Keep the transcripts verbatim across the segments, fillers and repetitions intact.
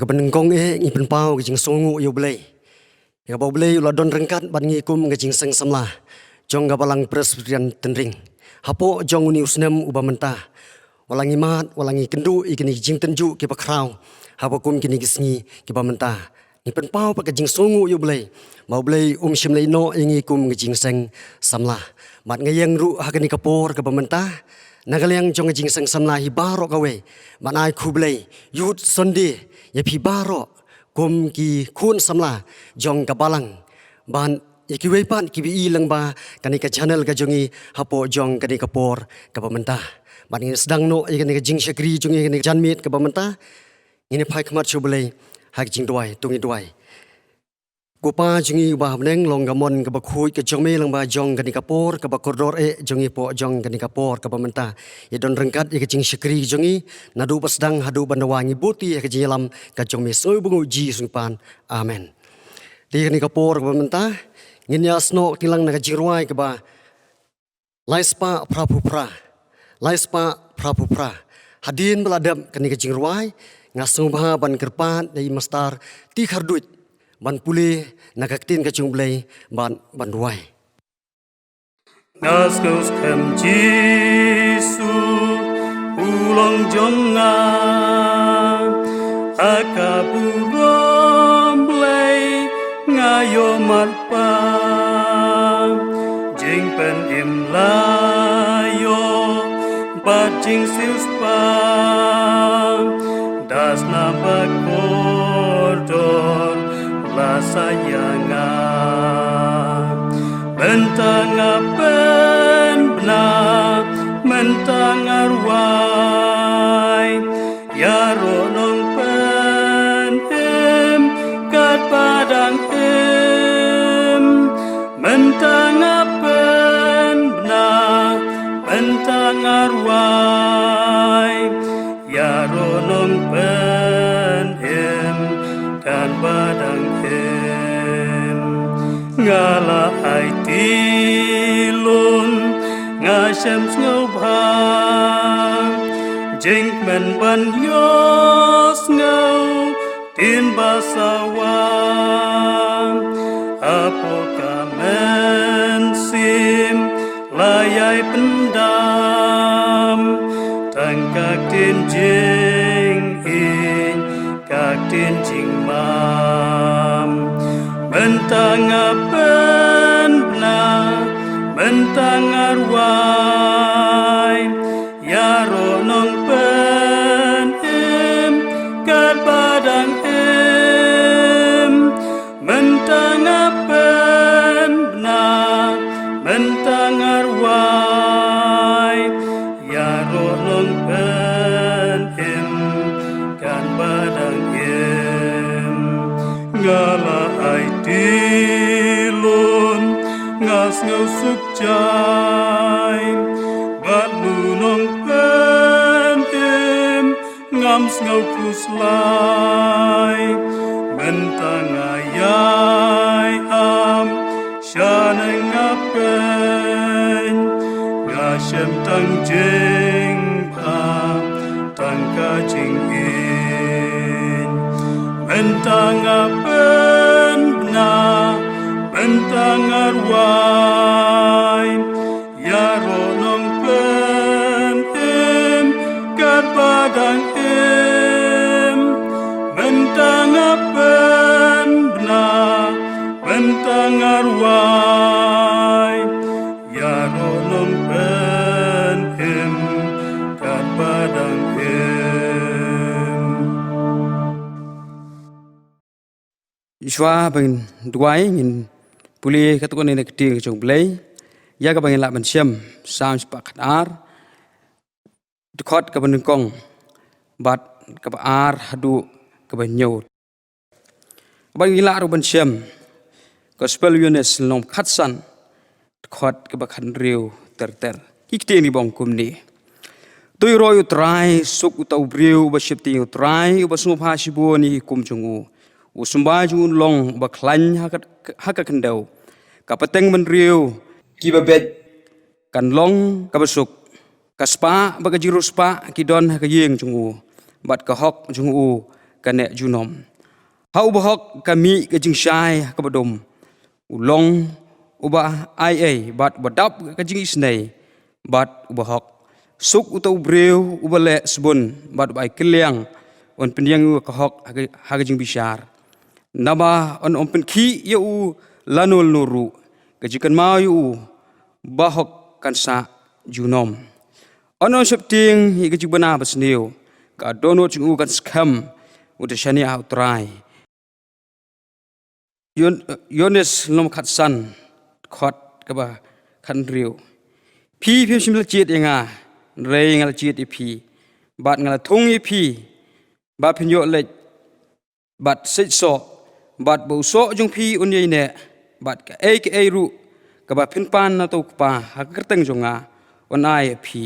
Kaba nyngkong eh ngi pynpaw ka jingsngewnguh ïa U Blei. Ïa kaba U Blei u la don ryngkat bad ngi kum ka jingseng samla jong ka Balang Presbyterian Tynring. Hapoh jong une u snem uba mynta, wat la ngi mad, wat la ngi kynduh ïa kine ki jingtynjuh kiba khraw, haba kum kine ki sngi kiba mynta, ngi pynpaw pat ka jingsngewnguh ïa U Blei ba U Blei um shym la ïehnoh ïa ngi kum ka jingseng samla. Bad nga ïeng ruh ha kane ka por kaba mynta na ka liang jong ka jingseng samla hi baroh kawei ban ai khublei Youth Sunday ïa phi baroh kum ki khun samla jong ka Balang, bad ïa kiwei pat kiba ïohi lyngba kane ka channel ka jong ngi hapoh jong kane ka por kaba mynta. Bad ngin sdang noh ïa kane ka jingshakri jong ngi, kane ka janmiet kaba mynta. Ngin ïa phai khmat sha U Blei ha ka jingduwai. To ngin duwai. Ko Pa jong ngi uba ha bneng, long ka mon kaba khuid ka jong me lyngba jong kane ka por kaba kordor eh jong ngi hapoh jong kane ka por kaba mynta. Ïa don ryngkat ïa ka jingshakri jong ngi naduh ba sdang haduh ban dawa, ngi buti ha ka jingïalam ka jong me. Sngew bynguh Jisu ngi pan. Amen. Te kane ka por kaba mynta ngin ïa snoh kti lang na ka jingrwai kaba lai spah phra phew phra. Lai spah phra phew phra. Hadien ba la dep kane ka jingrwai, nga sngewbha ban kyrpad ïa i Mastar T. Kharduid ban pule na ka ktien ka jong U Blei bad ban duwai. Nga sngewskhem Jisu u long jong nga, ha ka burom Blei nga ïohmad pa. Jingpynim la ïoh bad jingsiewspah, da sna ba kordor la said ïa nga. Mynta nga pynbna, mynta nga rwai, ïaroh nongpynim katba dang im. Mynta nga pynbna, mynta nga rwai, ïaroh nongpynim katba dang im. Nga la aiti lum, nga shem sngewbha, jingkmen ban ïohsngew ktien basawa. Hapoh ka mynsiem la ïai pyndam tang ka ktien jingïeit, ka ktien jingmam. Mynta nga pynbna, mynta nga rwai, ïaroh nongpynim katba dang im. Mynta nga pynbna, mynta nga rwai, ïaroh nongpynim katba dang im. Nga la aiti lum, nga sngewsuk jai, bad u nongpynim ngam sngew khuslai. Mynta nga ïai am shaneng nga pyn, nga shem tang jingbha, tang ka jingïeit. Mynta nga pynbna, mynta nga rwai, ïaroh nongpynim katba dang im. Mynta nga pynbna, mynta nga rwai, ïaroh nongpynim katba dang im. Shuwa ba ngin duwai, ngin pule katto katne na ka ktien ka jong U Blei, ïa kaba ngin lah ban shem, Salm shispah khatar, dkhot kaba nyngkong bad kaba ar haduh kaba hynñiew. Kaba ngin lah ruh ban shem, Gospel Ïoannis lynnong khatsan, dkhot kaba khathynriew ter ter. Ki ktien ki ong kumne. To ïaroh ïa U Trai, suk uta u briew uba sheptieng ïa U Trai, uba sngewbha shibun ïa ki hukum jong u. U symbai jong u long uba khlaiñ ha ka, ha ka khyndew. Ka pateng bynriew kiba beit kan long kaba suk. Ka spah bad ka jingriewspah ki don ha ka ïing jong u, bad ka hok jong u ka neh junom. Ha u bahok ka mih ka jingshai ha kaba dum. U long uba ai ei bad uba dap ka jingisynei bad u bahok. Suk uta u briew uba leh sbun bad uba ai kylliang, un pynïeng ïa u ka hok ha ka, ha ka jingbishar. Naba un ym pynkhih ïa u lano lano ruh, ka jingkynmaw ïa u bahok kan sah junom. Un ym sheptieng ïa ka jingbna basniew, ka dohnud jong u kan skhem, u da shaniah ha u Trai. Ïoannis lynnong khatsan, dkhot kaba khathynriew. Phi phim shym la jied ïa nga, hynrei nga la jied ïa phi, bad nga la thung ïa phi, ba phin ïoh leit bad seisoh, bad ba u soh jong phi un ïai neh, bad kaei kaei ruh kaba phin pan na uta u Kpa ha ka kyrteng jong nga, un ai ïa phi.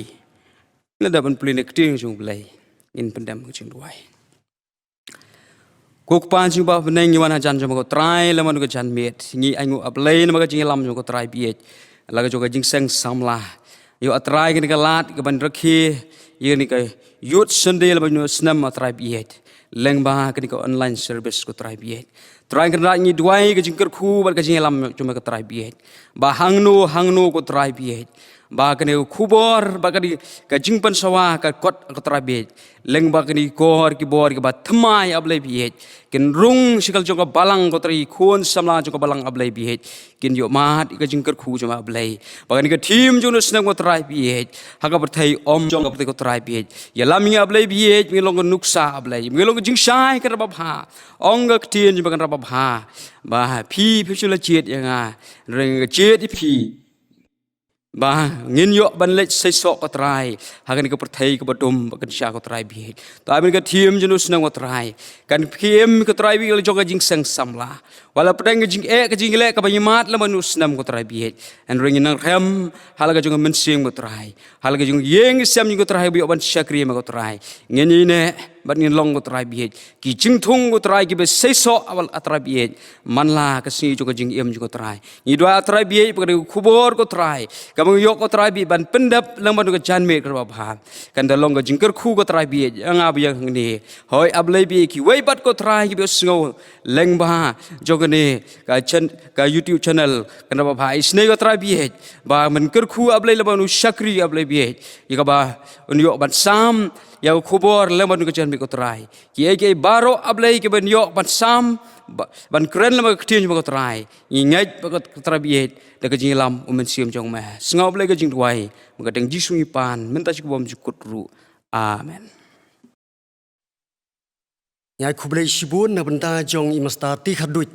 Lada ban pule na ka ktien jong U Blei, ngin pyndem ka jingduwai. Ko Kpa jong ngi ba ha bneng, ngi wan hajan jong me ko Trai lem bad ka janmiet. Ngi ainguh, A Blei, namar ka jingïalam jong ko Trai baieit, la ka jong ka jingseng samla. Ïoh, A Trai, kane ka lad kaban rakhe ïa kane ka Youth Sunday lem bad u snem, A Trai baieit, lyngba kane ka online service ko Trai baieit. Trai Kynrad, ngi duwai ka jingkyrkhu bad ka jingïalam jong me ko Trai baieit, ba hangno hangno ko Trai baieit, ba kane ka khubor, ba kane ka jingpynsawa ka kot ko Trai baieit, lyngba kine ki kor ki bor kiba thymmai, A Blei baieit, kin rung sha ka jong ka balang ko Trai, ki khun samla jong ka balang, A Blei baieit, kin ïohmad ïa ka jingkyrkhu jong me, A Blei. Ba kane ka theme jong une u snem ko Trai baieit, ha ka pyrthei ym jong ka pyrthei ko Trai baieit, ïalam ïa ngi, A Blei baieit, me long ka nuksa, A Blei, me long ka jingshai kaba bha. Ong ka ktien jong me kaba bha, ba phi phim shym la jied ïa nga, hynrei nga jied ïa phi, ba ngin ïoh ban leit seisoh ko Trai ha kane ka pyrthei kaba dum bad kynsha ko Trai baieit. To ai ba kane ka theme jong une u snem ko Trai kan pynkhie ko Trai baieit la ka jong ka jingseng samla. Wat la pdeng ka jingeh ka jingleh kaba ïamat lem bad une u snem ko Trai baieit, hynrei ngin nang rhem ha la ka jong ka mynsiem ko Trai, ha la ka jong ka ïing ka sem jong ko Trai, ba ïoh ban shakri ïa me ko Trai. Ngin ïaineh bad ngin long ko Trai baieit ki jingthung ko Trai kiba seisoh, A Blei, A Trai baieit, man la ka sngi jong ka jingim jong ko Trai. Ngi duwai, A Trai baieit, ba kane ka khubor ko Trai kaba ngi ïoh ko Trai baieit ban pyndep lem bad une u janmiet kaba bha, kan da long ka jingkyrkhu ko Trai baieit ïa nga bad ïa ngi. Hooid, A Blei baieit, kiwei pat ko Trai kiba ïohsngew lyngba jong kane ka chan-, ka YouTube channel kaba bha, isynei ko Trai baieit, ba men kyrkhu, A Blei, lem bad une u shakri, A Blei baieit, ïa kaba un ïoh ban sam ïa ka khubor lem bad une u janmiet ko Trai. Kiei kiei baroh, A Blei, kiban ïoh ban sam, ba-, ban kren lem bad ka ktien jong me ko Trai, ngi ngeit ba ko Trai baieit, da ka jingïalam u Mynsiem jong me. Sngew, A Blei, ka jingduwai, ha ka kyrteng Jisu ngi pan, mynta shi kaba ym jukut ruh. Amen. Ngi ai khublei shibun na ka bynta jong i Master T. Kharduid,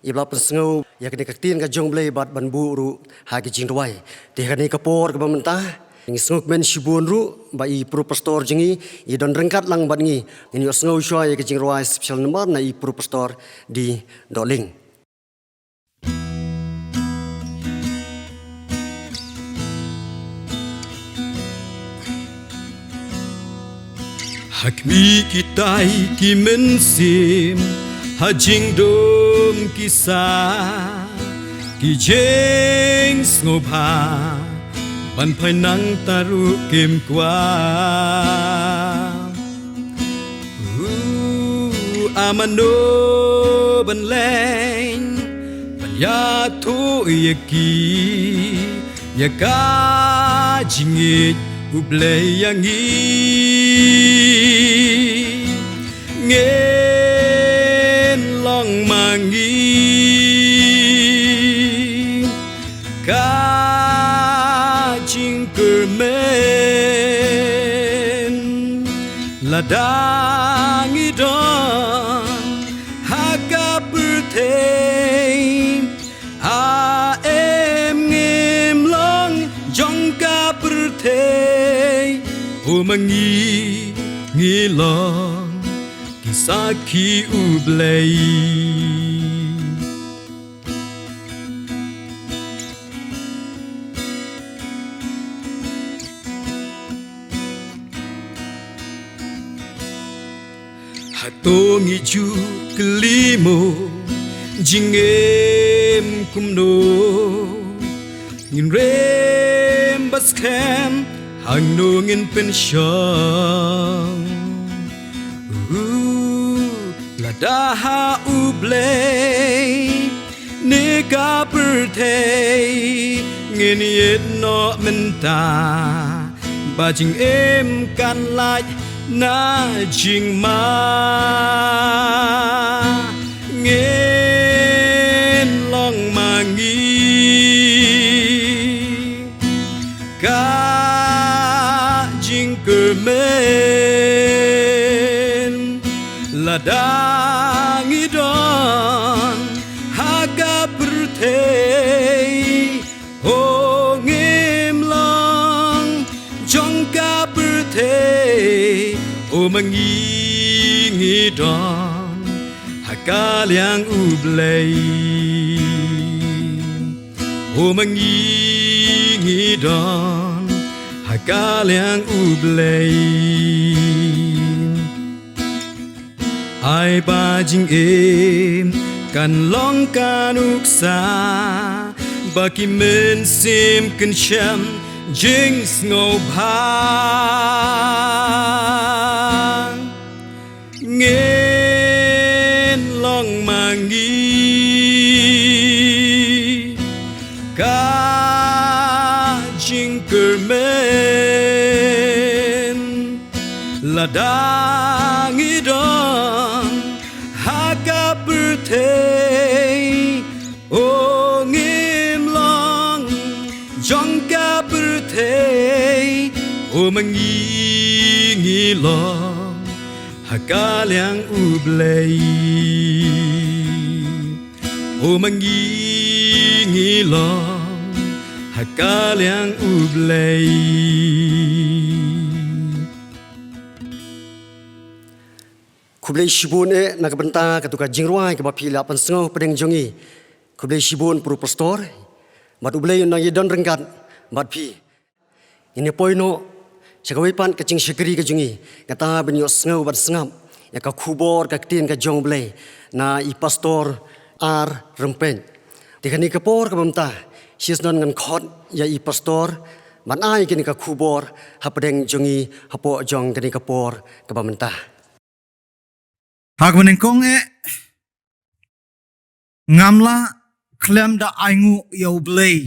iba la pynsngew ïa kane ka ktien ka jong U Blei bad ban buh ruh ha ka jingduwai. Te ha kane ka por kaba mynta, ngi sngewkmen shibun ruh ba i Pro Pastor jong ngi i don ryngkat lang bad ngi. Ngin ïohsngew shuwa ïa ka jingrwai special number na i Pro Pastor D. Dohling. Ha khmih kitai ki mynsiem, ha jingdum ki sah, ki jingsngewbha, ban phai nangta ruh kim kwah. U, a mano ban leh, ban ïathuh ïa ki ïa ka jingïeit U Blei ïa ngi. Ngin long ma ngi ka jingkyrmen, lada ngi don ha ka pyrthei, a em ngim long jong ka pyrthei. U, ma ngi ngi long ki sakhi U Blei. Hato ngi ju kylli mo, jingim kumno? Ngin rem bad skhem, hangno ngin pynshong? U, Lada ha U Blei ne ka pyrthei ngin ïeh noh mynta, ba jingim kan lait na jingma. Ngin long ma ngi ka jingkyrmen, lada ngi don ha ka pyrthei. O ngim long jong ka pyrthei, o ma ngi ngi don ha ka liang U Blei. O ma ngi ngi don ha ka liang U Blei. Ai ba jingim kan long ka nuksa, ba ki mynsiem kan shem jingsngewbha. Ngin long ma ngi ka jingkyrmen, lada ngi don ha ka pyrthei. O ngim long jong ka pyrthei, o ma ngi ngi long ha ka liang U Blei. O ma ngi ngi long ha ka liang U Blei. Khublei shibun eh na ka bynta katu ka jingrwai kaba phi la pynsngew hapdeng jong ngi. Khublei shibun para pastor. Bad U Blei un nang ïadon ryngkat bad phi. Ngin ïa poi noh sha kawei pat ka jingshakri ka jong ngi, kata ban ïohsngew ban sngap ïa ka khubor ka ktien ka jong U Blei na i Pastor R Rympeit. Te kane ka por kaba mynta, shisien ngan khot ïa i Pastor ban ai kane ka khubor hapdeng jong ngi hapoh jong kane ka por kaba mynta. Ha kaba nyngkong eh, ngam lah khlem da ainguh ïa U Blei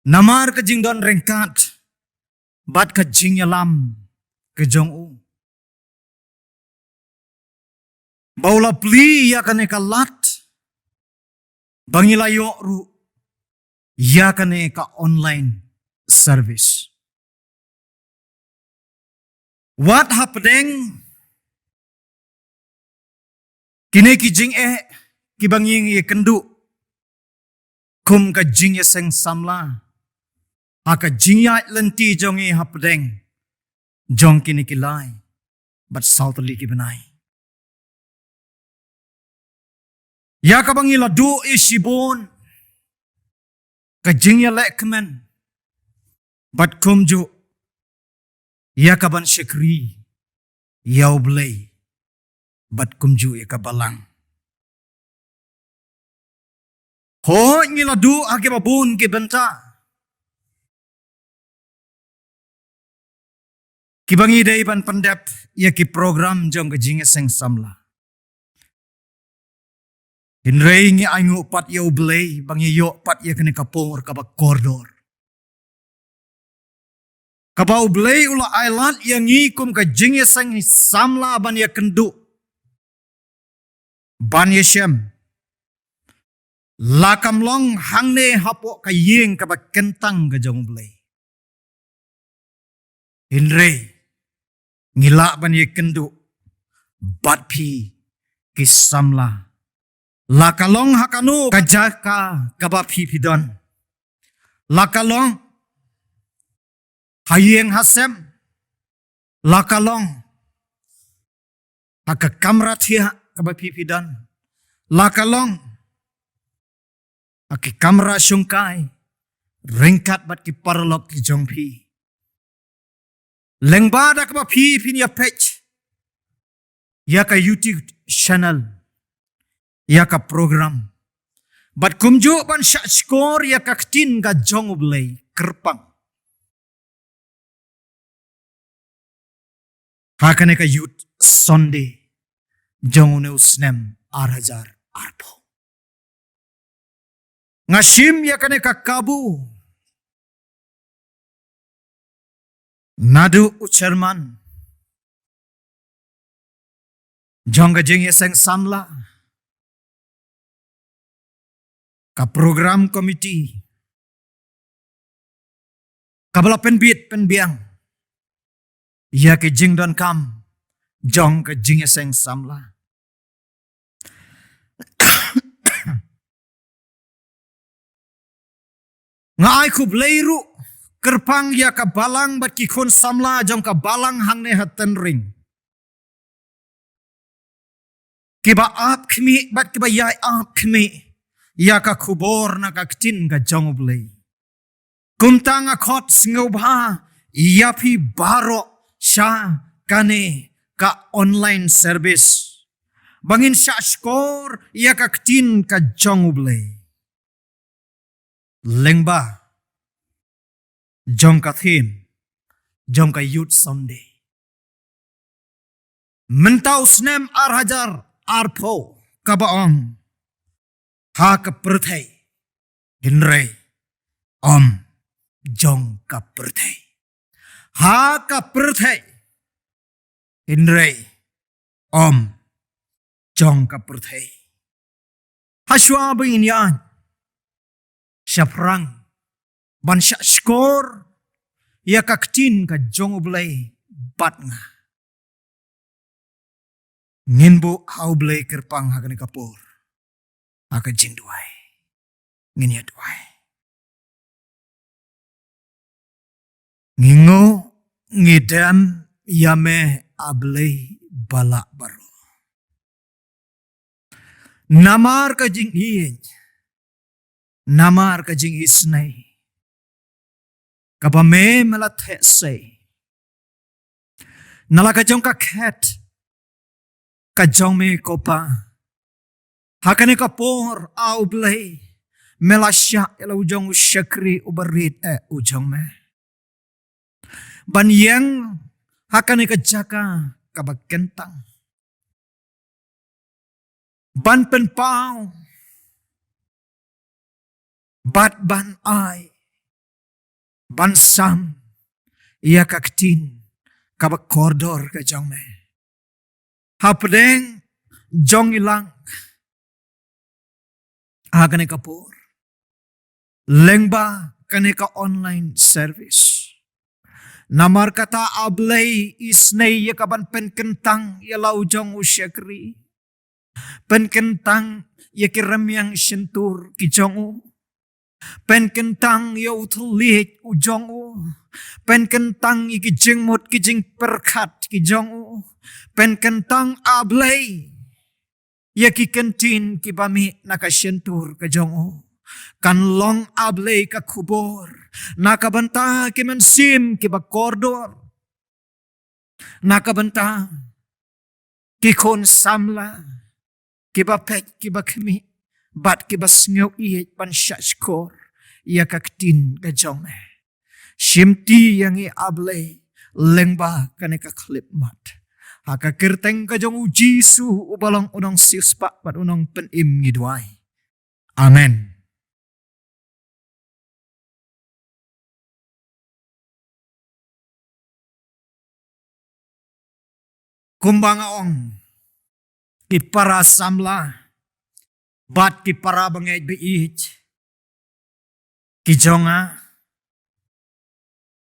namar ka jingdon ryngkat bad ka jingïalam ka jong u, ba u la plie ïa kane ka lad ba ngi la ïoh ruh ïa kane ka online service. Wat hapdeng kine ki jingeh kiba ngi ïakynduh kum ka jingïaseng samla ha ka jingïaid lynti jong ngi hapdeng jong kine ki lai bad saw tylli ki bnai, ïa kaba ngi la duh ïa shibun ka jingïalehkmen bad kumjuh ïa kaban shakri ïa U Blei bad kumjuh ïa ka balang. Hooid, ngi la duh ha kiba bun ki bynta kiba ngi dei ban pyndep ïa ki program jong ka jingïaseng samla. Hynrei ngi ainguh pat ïa U Blei ba ngi ïoh pat ïa kane ka por kaba kordor, kaba U Blei u la ailad ïa ngi kum ka jingïaseng samla ban ïakynduh, ban ïashem. La kam long hangne hapoh ka ïing kaba kyntang ka jong U Blei, hynrei ngi lah ban ïakynduh bad phi ki samla. La ka long ha kano ka jaka kaba phi phi don, la ka long ha ïing ha sem, la ka long ha ka kamra thiah kaba phi phi don, la ka long ha ki kamra shongkai ryngkat bad ki paralok ki jong phi, lyngba da kaba phi phin ïa peit ïa ka YouTube channel, ïa ka program, bad kumjuh ban shah shkor ïa ka ktien ka jong U Blei kyrpang ha kane ka youth Sunday jong une u snem ar hajar arphew. Nga shim ïa kane ka kabu naduh u chairman jong ka jingïaseng samla, ka program committee, kaba la pynbit pynbiang ïa ki jingdonkam jong ka jingïaseng samla. Nga ai khublei ruh kyrpang ïa ka balang bad ki khun samla jong ka balang hangne ha Tynring, kiba ap khmih bad kiba ïai ap khmih ïa ka khubor na ka ktien ka jong U Blei. Kumta nga khot sngewbha ïa phi baroh sha kane ka online service ba ngin shah shkor ïa ka ktien ka jong U Blei lyngba jong ka theme jong ka Youth Sunday mynta u snem ar hajar arphew, kaba ong, ha ka pyrthei, hynrei ym jong ka pyrthei. Ha ka pyrthei, hynrei ym jong ka pyrthei. Hashwa ba ngin ïaid shaphrang ban shah shkor ïa ka ktien ka jong U Blei bad nga, ngin buh ha U Blei kyrpang ha kane ka por ha ka jingduwai. Ngin ïa duwai. Ngi nguh, ngi dem ïa me, A Blei ba lah baroh, namar ka jingïeit, namar ka jingisynei kaba me, me la theh sei na la ka jong ka khet ka jong me, ko Pa. Ha kane ka por, A U Blei, me la shah ïa la u jong u shakri uba rit eh u jong me ban ïeng ha kane ka jaka kaba kyntang, ban pynpaw bad ban ai, ban sam ïa ka ktien kaba kordor ka jong me hapdeng jong ngi lang ha kane ka por lyngba kane ka online service. Namar kata, A Blei, isynei ïa ka ban pynkyntang ïa la u jong u shakri, pynkyntang ïa ki rmiang shyntur ki jong u, pynkyntang ïa u thylliej u jong u, pynkyntang ïa ki jingmut ki jingpyrkhat ki jong u, pynkyntang, A Blei, ïa ki kyntien kiba mih na ka shyntur ka jong u. Kan long, A Blei, ka khubor na ka bynta ki mynsiem kiba kordor, na ka bynta ki khun samla kiba peit, kiba khmih bad kiba sngew ïeit ban shah shkor ïa ka ktien ka jong me. Shimti ïa ngi, A Blei, lyngba kane ka khyllipmat. Ha ka kyrteng ka jong U Jisu, uba long U Nongsiewspah bad U Nongpynim, ngi duwai. Amen. Kumba nga ong, ki para samla bad ki para bangeit ba ïeit ki jong nga,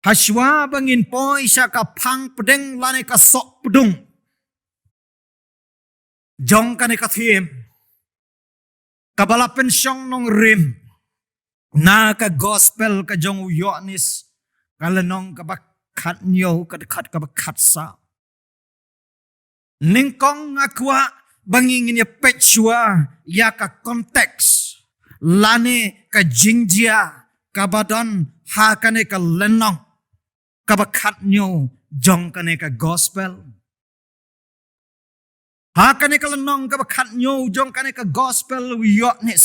hashwa ba ngin poi sha ka phang pdeng lane ka soh pdung jong kane ka theme kaba la pynshong nongrim na ka gospel ka jong u Ïoannis, ka lynnong kaba khathynñiew, ka dkhot kaba khatsaw. Nyngkong nga kwah ba ngi ngin ïa peit shuwa ïa ka context lane ka jingjia kaba don ha kane ka lynnong kaba khathynñiew jong kane ka gospel. Ha kane ka lynnong kaba khathynñiew jong kane ka gospel u Ïoannis,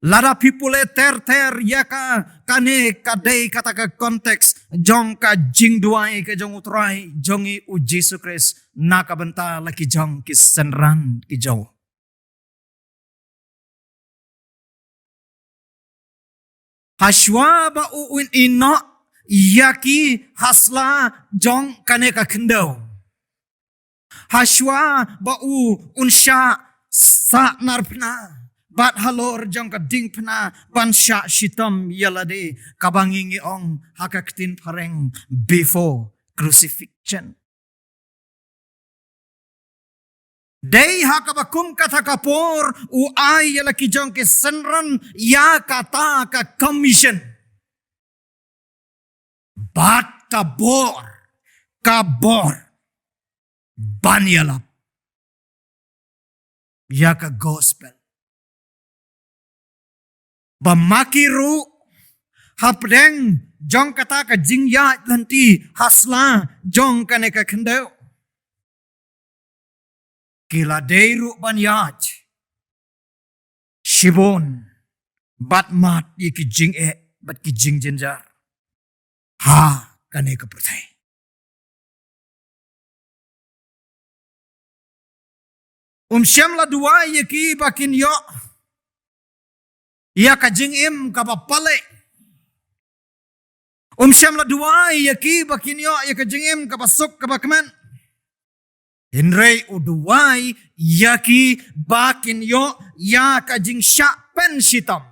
Lada phi pule ter ter ïa ka, kane ka dei kata ka context jong ka jingduwai ka jong u Trai jong ngi u Jisu Khrist na ka bynta la ki jong ki synran ki jong u. Hashwa ba u un ïehnoh ïa ki ha sla jong kane ka khyndew. Hashwa ba u un shah sahnarphna bad halor jong ka diengphna ban shah shitom ïa lade, kaba ngi ngi ong ha ka ktien phareng before crucifixion. Dei ha kaba kum kata ka por u ai ïa la ki jong ki synran ïa kata ka commission. Bad ka bor, ka bor ban ïalap ïa ka gospel. Ba ma ki ruh hapdeng jong kata ka jingïaid lynti ha sla jong kane ka khyndew, ki la dei ruh ban ïaid shibun bad mad ïa ki jingeh bad ki jingjynjar ha kane ka pyrthei. Um shym la duwai ïa ki ba kin ïoh ïa ka jingim kaba pale. Um shym la duwai ïa ki ba kin ïoh ïa ka jingim kaba suk kaba kmen. Hynrei u duwai ïa ki ba kin ïoh ïa ka jingshah pynshitom.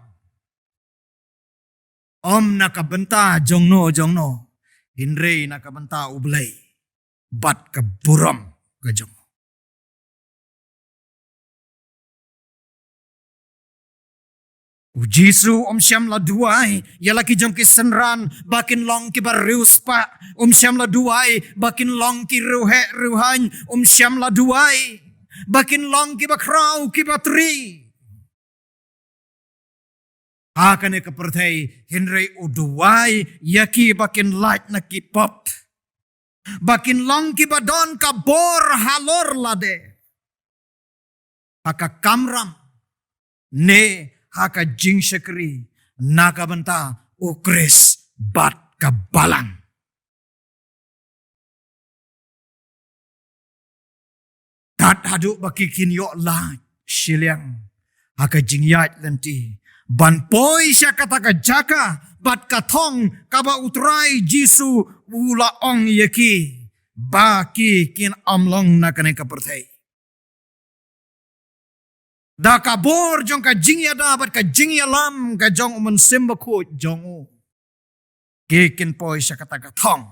Ym na ka bynta jong no jong no, hynrei na ka bynta U Blei bad ka burom ka jong u. U Jisu um shym la duwai ïa la ki jong ki synran ba kin long kiba riewspah, um shym la duwai ba kin long ki riewheh riewhaiñ, um shym la duwai ba kin long kiba khraw kiba tri ha kane ka pyrthei, hynrei u duwai ïa ki ba kin lait na ki pop, ba kin long kiba don ka bor halor lade, ha ka kamram ne ha ka jingshakri na ka bynta U Khrist bad ka balang. Tat haduh ba ki kin ïoh lait shiliang ha ka jingïaid lynti ban poi sha kata ka jaka bad ka thong kaba U Trai Jisu u la ong ïa ki ba ki kin ym long na kane ka pyrthei. Da ka bor jong ka jingïada bad ka jingïalam ka jong U Mynsiem Bakhuid jong u, ki kin poi sha kata ka thong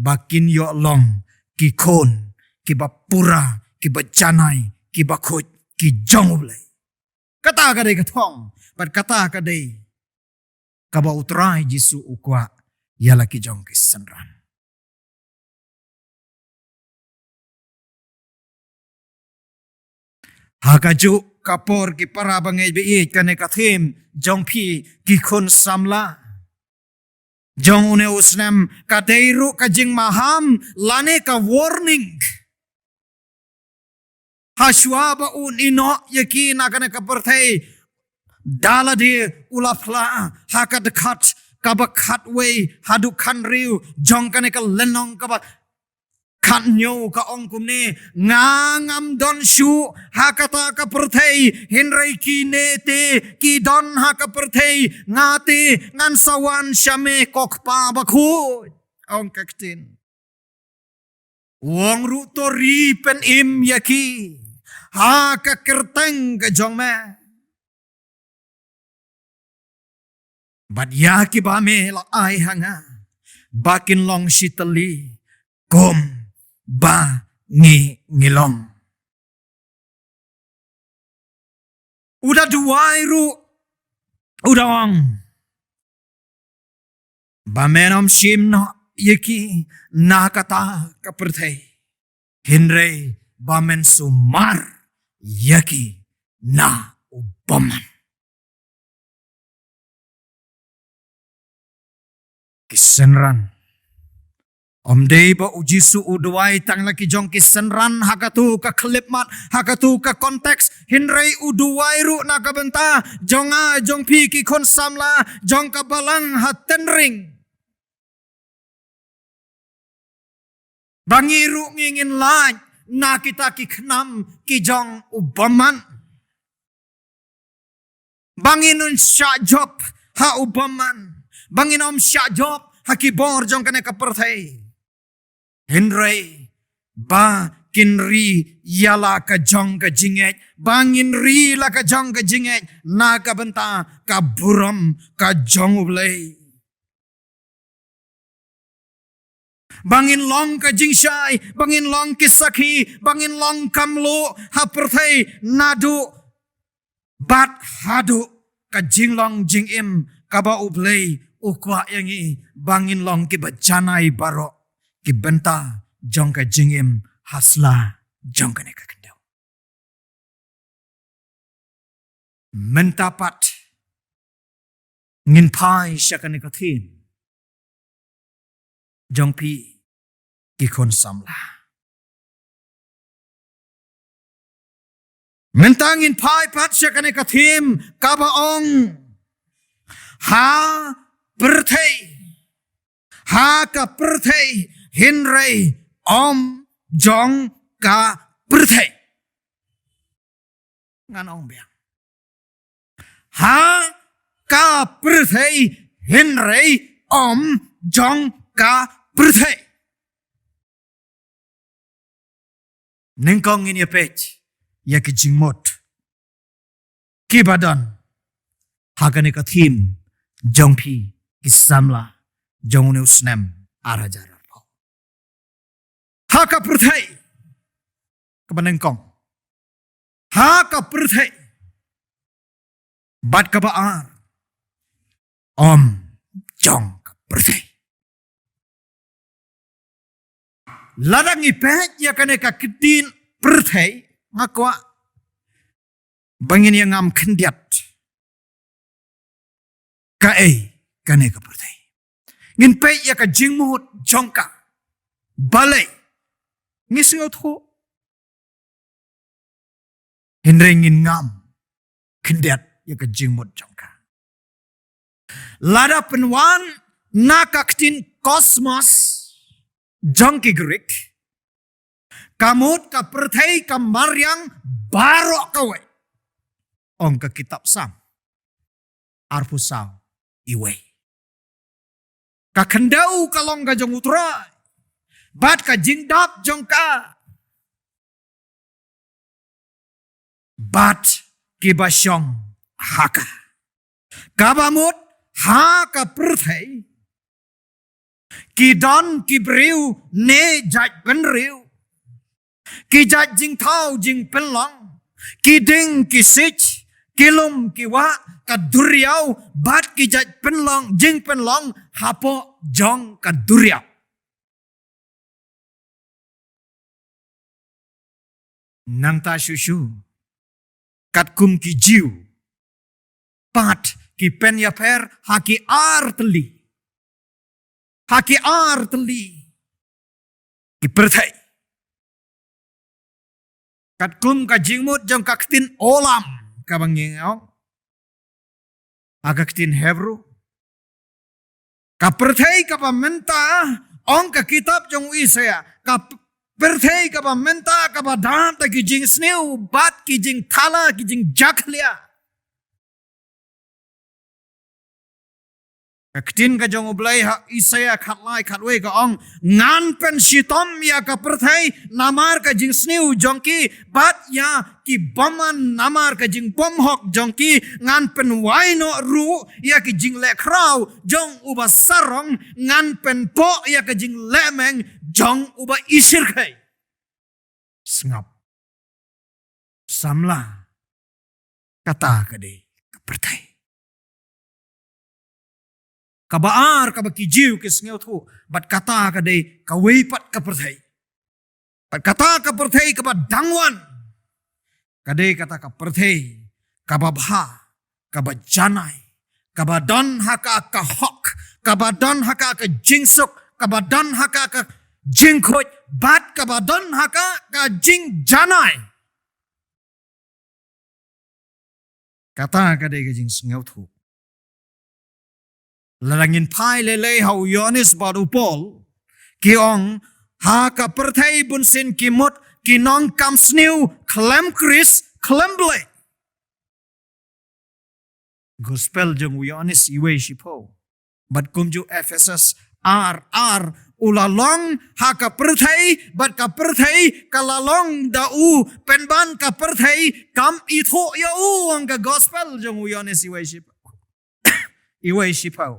ba kin ïoh long ki khun kiba pura, kiba janai, kiba khuid, ki jong U Blei. Kata ka dei ka thong bad kata ka dei kaba U Trai Jisu u kwah ïa la ki jong ki synran. Ha kajuh ka por, ki para bangeit ba ïeit, kane ka theme jong phi ki khun samla jong une u snem ka dei ruh ka jingmaham lane ka warning. Hashuwa ba un ïehnoh ïa ki na kane ka pyrthei, da lade u la phla ha ka dkhot kaba khatwei haduh khathynriew jong kane ka lynnong kaba khathynñiew, ka ong kumne: Nga ngam don shuh ha kata ka pyrthei, hynrei kine te ki don ha ka pyrthei, nga te ngan sa wan sha me, ko Kpa Bakhuid, ong ka ktien. U ong ruh: To ri pynim ïa ki ha ka kyrteng ka jong me. Bad ïa kiba me la ai ha nga, ba kin long shi tylli kumba ngi ngi long. U da duwai ruh, u da ong ba men ym shim noh ïa ki na kata ka pyrthei, hynrei ba men sumar ïa ki na u bymman. Ki synran, Ym dei ba u Jisu u duwai tang la ki jong ki synran ha katu ka khyllipmat, ha katu ka context, hynrei u duwai ruh na ka bynta jong nga jong phi ki khun samla jong ka balang ha tynring. Ba ngi ruh ngi ngin lait na kita ki khnam ki jong u bymman. Ba ngin ym shah jop ha u bymman. Ba ngin ym shah jop ha ki bor jong kane ka pyrthei. Hynrei ba kin ri ïa la ka jong ka jingngeit. Ba ngin ri la ka jong ka jingngeit na ka bynta ka burom ka jong U Blei. Ba ngin long ka jingshai, ba ngin long ki sakhi, ba ngin long ka mluh ha pyrthei naduh bad haduh ka jinglong jingim kaba U Blei u kwah ïa ngi, ba ngin long kiba janai baroh ki bynta jong ka jingim ha sla jong kane ka khyndew. Mynta pat ngin phai sha kane ka theme jong phi ki khun samla. Mynta ngin phai pat sha kane ka theme kaba ong ha pyrthei. Ha ka pyrthei hynrei ym jong ka pyrthei. Ngan ong biang. Ha ka pyrthei hynrei ym jong ka pyrthei. Nyngkong ngin ïa peit ïa ki jingmut kiba don ha kane ka theme jong phi ki samla jong une u snem ar hajar arphew. Ha ka pyrthei. Kaba nyngkong. Ha ka pyrthei. Bad kaba ar. Ym jong ka pyrthei. Lada ngi peit ïa kane ka ktien pyrthei, nga kwah ba ngin ïa ngam khyndiat kaei kane ka pyrthei. Ngin peit ïa ka jingmut jong ka. Balei? Ngi sngewthuh. Hynrei ngin ngam khyndiat ïa ka jingmut jong ka. Lada pynwan na ka ktien cosmos jong ki Greek, ka mut ka pyrthei ka mariang baroh kawei. Ong ka kitab Salm arphew saw, iwei. Ka khyndew ka long ka jong U Trai. Bad ka jingdap jong ka. Bad kiba shong ha ka. Kaba mut ha ka pyrthei. Ki don ki briew ne jait bynriew. Ki jait jingthaw jingpynlong. Ki dieng ki siej. Ki lum ki wah ka duriaw. Bad ki jait pynlong jingpynlong hapoh jong ka duriaw. Nangta shuh shuh. Katkum ki Jiw. Pat ki pynïapher ha ki ar tylli. Ha ki ar tylli. Ki pyrthei. Katkum ka jingmut jong ka ktien olam kaba ngi ong. Ha ka ktien Hebru. Ka pyrthei kaba mynta, ong ka kitab jong u Isaïah. Ka p-, pyrthei kaba mynta, kaba dap da ki jingsniew, bad ki jingthala, ki jingjakhlia. Ka ktien ka jong U Blei ha Isaïah khatlai khatwei ka ong, ngan pynshitom ïa ka pyrthei, namar ka jingsniew jong ki, bad ïa ki bymman namar ka jingbymhok jong ki, ngan pynwai noh ruh ïa ki jingleh khraw jong uba sarong, ngan pynpoh ïa ka jinglehmeng jong uba ishyrkhei. Sngap. Samla. Kata ka dei ka pyrthei. Kaba ar, kaba ki Jiw ki sngewthuh, bad kata ka dei kawei pat ka pyrthei. Bad kata ka pyrthei kaba dang wan. Ka dei kata ka pyrthei kaba bha, kaba janai, kaba don ha ka ka hok, kaba don ha ka ka jingsuk, kaba don ha ka ka jingkhuid, bad kaba don ha ka ka jingjanai. Kata ka dei ka jingsngewthuh. Lada ngin phai lei lei ha u Ïoannis bad u Paul, ki ong, ha ka pyrthei bunsien ki mut ki nongkam sniew khlem Khrist, khlem Blei. Gospel jong u Ïoannis iwei shiphew. Bad kumjuh Ephesus ar ar, u la long ha ka pyrthei, bad ka pyrthei ka la long da u, pynban ka pyrthei kam ithuh ïa u, ong ka gospel jong u Ïoannis iwei shiphew. Iwei shiphew.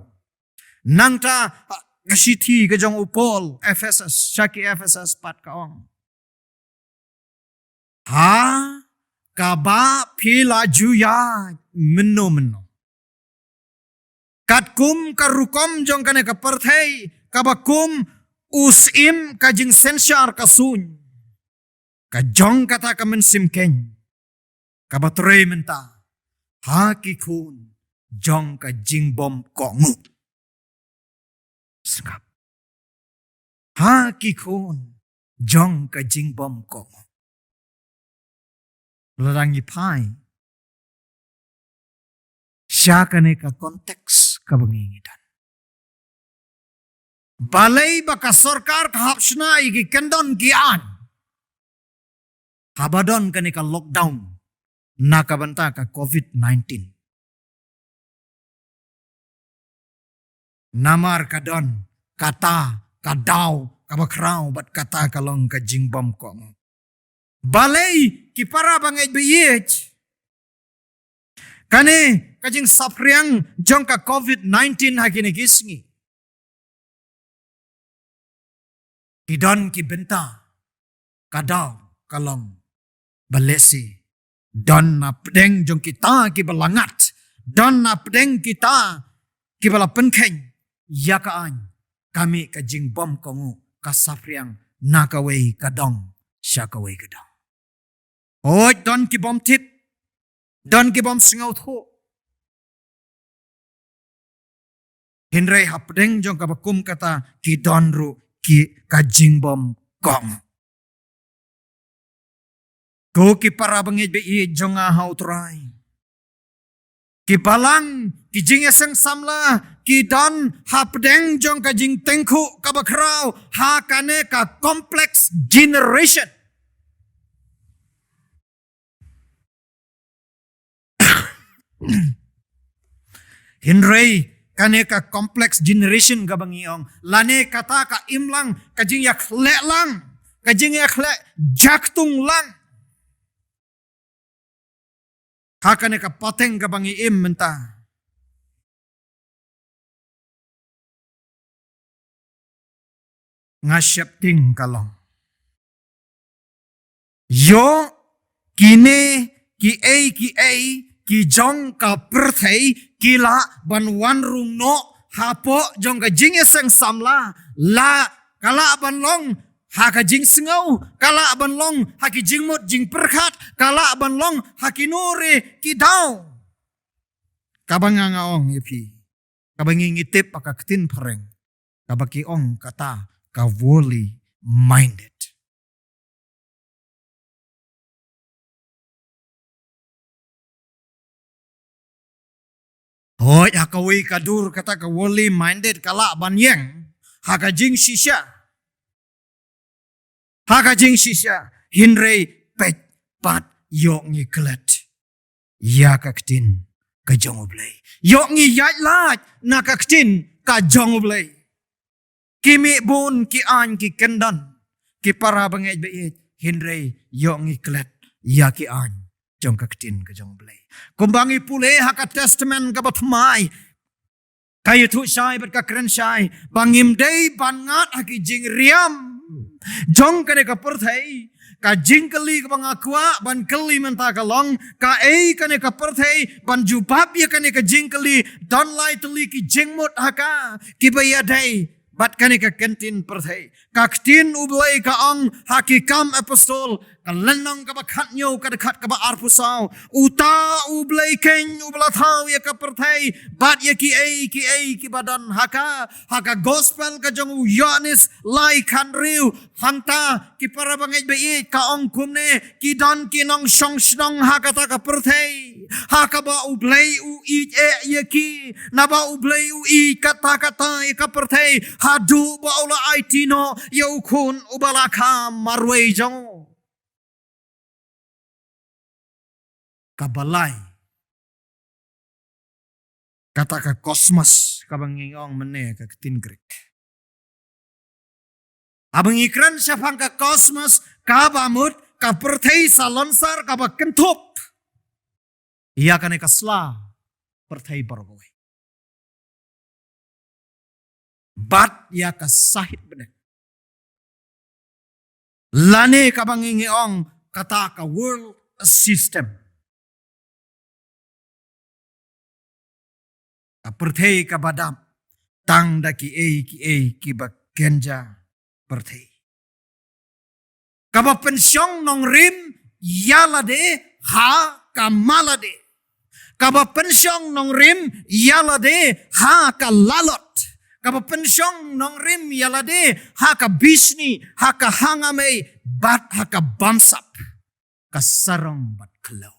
Nangta, ha, ka shithi ka jong u Paul, Ephesus, sha ki Ephesus pat ka ong. Ha, kaba phi la ju ïaid mynno mynno. Katkum ka rukom jong kane ka pyrthei, kaba kum u syiem ka jingsynshar ka suiñ. Ka jong kata ka mynsiem keiñ, kaba trei mynta, ha ki khun jong ka jingbymkohnguh. Sngap. Ha ki khun jong ka jingbymkohnguh. Lada ngi phai sha kane ka context kaba ngi ngi don. Balei ba ka sorkar ka hap shna ïa ki kyndon ki aiñ haba don kane ka lockdown na ka bynta ka covid nineteen? Namar ka don kata ka daw kaba khraw bad kata ka long ka jingbymkohnguh. Balei ki para bangeit baieit, kane ka jingsaphriang jong ka covid nineteen ha kine ki sngi, ki don ki bynta, ka daw ka long ba lehse don na pdeng jong kita kiba la ngat, don na pdeng kita kiba la pynkheiñ ïa ka aiñ, ka mih ka jingbymkohnguh, ka saphriang na kawei ka dong sha kawei ka dong. Hooid, don ki bym tip, don ki bym sngewthuh. Hynrei hapdeng jong kaba kum kata ki don ruh ki ka jingbymkohnguh. Ko ki para bangeit baieit jong nga ha u Trai, ki balang, ki jingïaseng samla ki don hapdeng jong ka jingtyngkhuh kaba khraw ha kane ka complex generation. Hynrei kane ka complex generation kaba ngi ong, lane kata ka imlang, ka jingïakhleh lang, ka jingïakhleh jaktung lang ha kane ka pateng kaba ngi im mynta. Nga sheptieng ka long, ïoh kine kiei kiei ki jong ka pyrthei ki lah ban wan rung noh hapoh jong ka jingïaseng samla, la ka lah ban long ha ka jingsngew, ka lah ban long ha ki jingmut jingpyrkhat, ka lah ban long ha kino re ki daw. Kaba nga nga ong ïa phi, kaba ngi ngi tip ha ka ktien phareng, kaba ki ong kata ka worldly minded. Hooid, ha kawei ka dur kata ka worldly minded ka lah ban ïeng ha ka jingshisha, ha ka jingshisha, hynrei peit pat, ïoh ngi klet ïa ka ktien ka jong U Blei, ïoh ngi ïaid lait na ka ktien ka jong U Blei. Ki mih bun ki aiñ ki kyndon, ki para bangeit baieit, hynrei ïoh ngi klet ïa ki aiñ jong ka ktien ka jong U Blei. Kumba ngi pule ha ka Testament kaba thymmai, ka ïathuh shai bad ka kren shai ba ngim dei ban ngat ha ki jingriam jong kane ka pyrthei. Ka jingkylli kaba nga kwah ban kylli mynta ka long, kaei kane ka pyrthei ban jubab ïa kane ka jingkylli? Don lai tylli ki jingmut ha ka kiba ïadei bad kane ka ktien pyrthei. Ka ktien U Blei ka ong ha Ki Kam Apostol Ka lynnong kaba khathynñiew, ka dkhot kaba arphew saw. Uta U Blei keiñ uba la thaw ïa ka pyrthei bad ïa kiei kiei kiba don ha ka. Ha ka gospel ka jong u Ïoannis lai khathynriew, hangta ki para bangeit ba ïeit, ka ong kumne: Ki don ki nongshong shnong ha kata ka pyrthei ha kaba U Blei u ïeit eh ïa ki, naba U Blei u ïeit katta katta ïa ka pyrthei, haduh ba u la aiti noh ïa U Khun uba la kha marwei jong u. Kaba lai, kata ka cosmos kaba ngi ong mynne ka ktien Greek. Haba ngi kren shaphang ka cosmos, kaba mut ka pyrthei salonsar kaba kynthup ïa kane ka sla pyrthei baroh kawei. Bad ïa ka sahit bneng, lane kaba ngi ngi ong kata ka world system. Ka pyrthei kaba dap tang da kiei kiei kiba kynja pyrthei. Kaba pynshong nongrim ïa lade ha ka ma lade. Kaba pynshong nongrim ïa lade ha ka lalot. Kaba pynshong nongrim ïa lade ha ka bishni, ha ka hangamei, bad ha ka bamsap, ka sarong bad khlaw.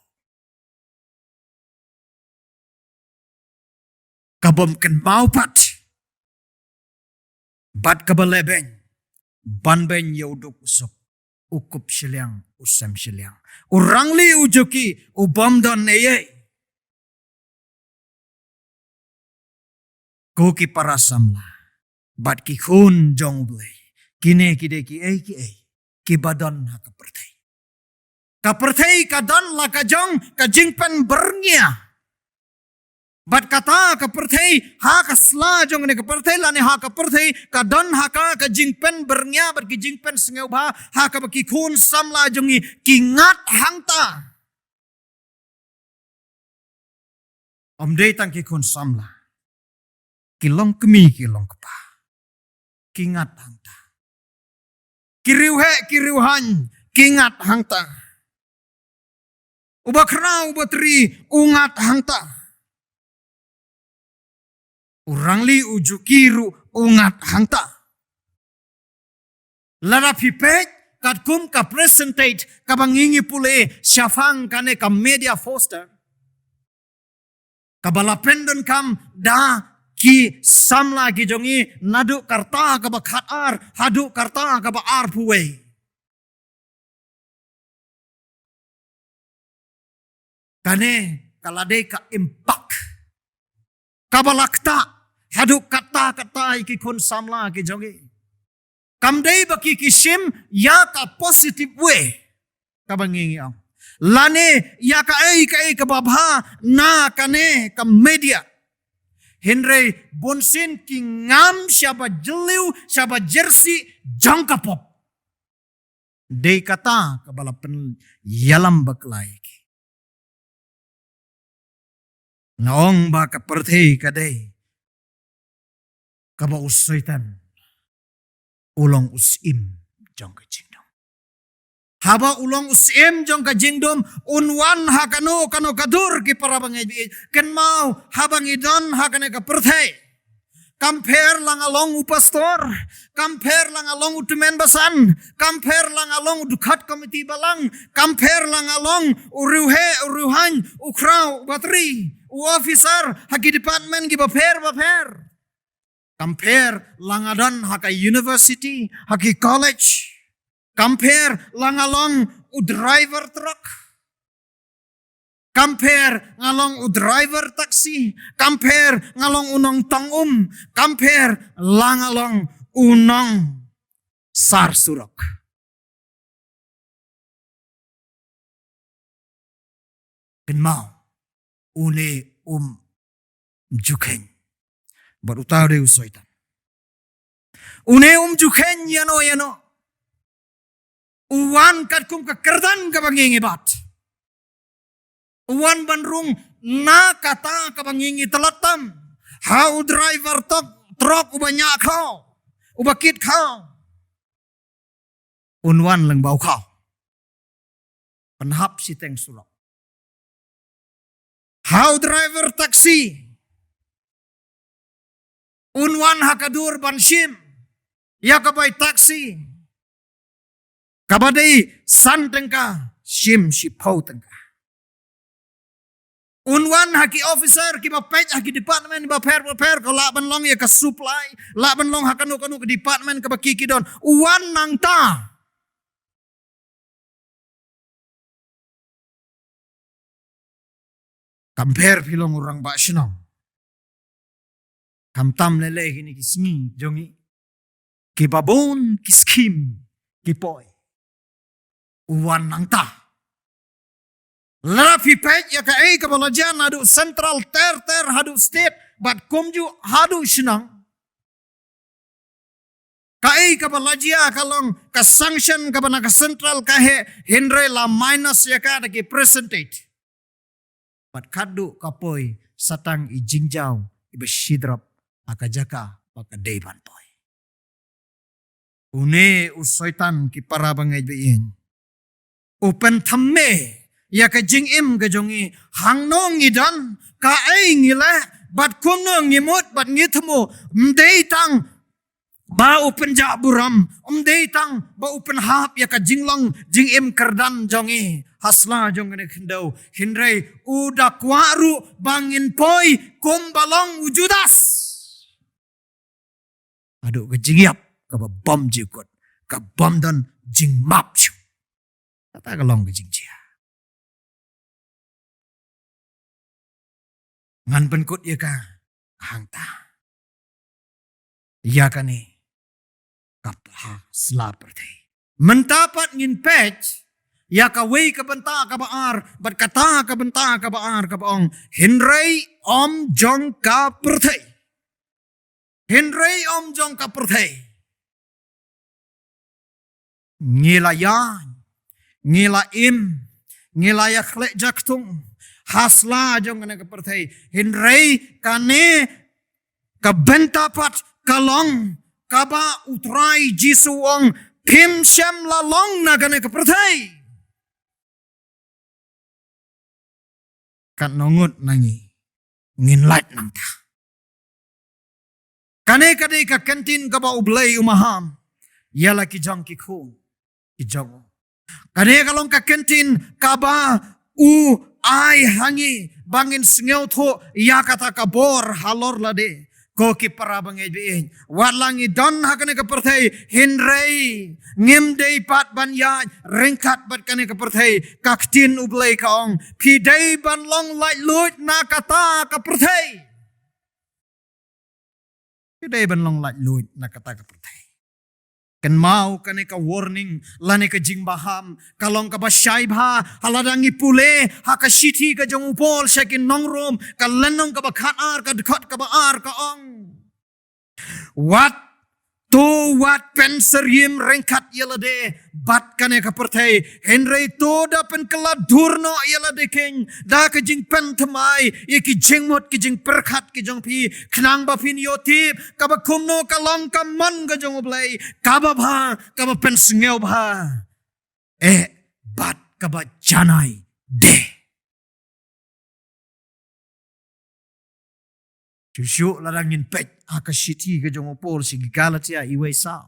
Ka bym kynmaw pat bad kaba leh beiñ, ban beiñ ïa u duk u suk, u kup shiliang, u sem shiliang, u rangli u juki, u bym don ei ei. Ko ki para samla bad ki khun jong U Blei, kine ki dei kiei kiei kiba don ha ka pyrthei. Ka pyrthei ka don la ka jong ka jingpynbyrngia. Bad kata ka pyrthei, ha ka sla jong kane ka pyrthei lane ha ka pyrthei, ka don ha ka ka jingpynbyrngia bad ki jingpynsngewbha, ha kaba ki khun samla jong ngi ki ngat hangta. Ym dei tang ki khun samla, ki longkmie, ki longkpa, ki ngat hangta. Ki riewheh, ki riewhaiñ, ki ngat hangta. U bakhraw, u batri, u ngat hangta. U rangli, u juki ruh, u ngat hangta. Lada phi peit katkum ka percentage kaba ngi ngi pule shaphang kane ka media poster, kaba la pyndonkam da ki samla ki jong ngi naduh ka rta kaba khat ar haduh ka rta kaba arphew wei. Kane ka la dei ka impact kaba la ktah haduh katta katta ïa ki khun samla ki jong ngi. Kam dei ba ki ki shim ïa ka positive way, kaba ngi ngi ong, lane ïa kaei kaei kaba bha na kane ka media. Hynrei bunsien ki ngam shaba jylliew, shaba jyrsieh jong ka pop. Dei kata kaba la pynïalam bakla ïa ki. Nga ong ba ka pyrthei ka dei kaba u Soitan u long u syiem jong ka jingdum. Haba u long u syiem jong ka jingdum, un wan ha kano kano ka dur, ki para bangeit, kynmaw, haba ngi don ha kane ka pyrthei. Kam pher la nga long u pastor, kam pher la nga long u tymmen basan, kam pher la nga long u dkhot komiti balang, kam pher la nga long u riewheh, u riewhaiñ, u khraw, u batri, u officer ha ki department kiba pher bapher. Kam pher la nga don ha ka university, ha ki college. Kam pher la nga long u driver truck. Kam pher nga long u driver taxi. Kam pher nga long u nongtong um. Kam pher la nga long u nongsar surok. Kynmaw, une um ju kheiñ. Bad uta u dei u Soitan. Une um ju kheiñ ïano ïano. U wan katkum ka kyrdan kaba ngi ngi bat. U wan ban rung na kata kaba ngi ngi tlot tam. Ha u driver tok, truck uba ñiah khaw, uba kit khaw. Un wan lyngba u khaw. Pynhap shiteng surok. Ha u driver taxi. Un wan ha ka dur ban shim ïa ka bai taxi. Kaba dei san tyngka, shim shiphew tyngka. Un wan ha ki officer kiba peit ha ki department bapher bapher, ka lah ban long ïa ka supply, lah ban long ha kano kano ka department kaba ki ki don. U wan nangta. Kam pher phi long u rangbah shnong. Khamtam lei lei kine ki sngi jong ngi. Kiba bun ki skim ki poi. U wan nangta. Lada phi peit ïa kaei kaba la jia naduh central ter ter haduh state bad kumjuh haduh shnong. Kaei kaba la jia ka long ka sanction kaba na ka central ka heh, hynrei la minus ïa ka da ki percentage. Bad khadduh ka poi sa tang i jingjaw iba shi drop ha ka jaka ba ka dei ban poi. Une u Soitan, ki para bangeit ba ïeit, u pynthymmai ïa ka jingim ka jong ngi, hangno ngi don, kaei ngi leh, bad kumno ngi mut bad ngi thmu. Ym dei tang ba u pynjah burom, ym dei tang ba u pynhap ïa ka jinglong jingim kyrdan jong ngi ha sla jong kane ka khyndew, hynrei u da kwah ruh ba ngin poi kumba long u Judas. Haduh ka jingïap kaba bym jukut, ka bym don jingmap shuh. Kata ka long ka jingjia. Ngan pynkut ïa ka hangta. Ïa kane ka pla sla pyrthei. Mynta pat ngin peit ïa kawei ka bynta kaba ar, bad kata ka bynta kaba ar kaba ong, hynrei ym jong ka pyrthei. Hynrei ym jong ka pyrthei. Ngi la ïaid, ngi la im, ngi la ïakhleh jaktung ha sla jong kane ka pyrthei. Hynrei kane ka bynta pat ka long kaba U Trai Jisu u ong, phim shym la long na kane ka pyrthei. Katno ngut na ngi ngin lait nangta? Kane ka dei ka ktien kaba U Blei u maham ïa la ki jong ki khun ki jong u. Kane ka long ka ktien kaba u ai ha ngi ba ngin sngewthuh ïa kata ka bor halor lade. Ko ki para bangeit ba ïeit, wat la ngi don ha kane ka pyrthei, hynrei ngim dei pat ban ïaid ryngkat bad kane ka pyrthei. Ka ktien U Blei ka ong, phi dei ban long laitluid na kata ka pyrthei. Phi dei ban long laitluid na kata ka pyrthei. Kynmaw, kane ka warning lane ka jingbaham ka long kaba shai bha ha lada ngi pule ha ka shithi ka jong u Paul sha ki nong Rom, ka lynnong kaba khatar, ka dkhot kaba ar, ka ong, wat, to wat pynsyriem ryngkat ïa lade bad kane ka pyrthei, hynrei to da pynkylla dur noh ïa lade khyndiat da ka jingpynthymmai ïa ki jingmut ki jingpyrkhat ki jong phi, khnang ba phin ïoh tip kaba kumno ka long ka mon ka jong U Blei, kaba bha, kaba pynsngewbha, eh, bad kaba janai de. Shuh shuh lada ngin peit ha ka shithi ka jong u Paul sha ki Galatia, iwei sa,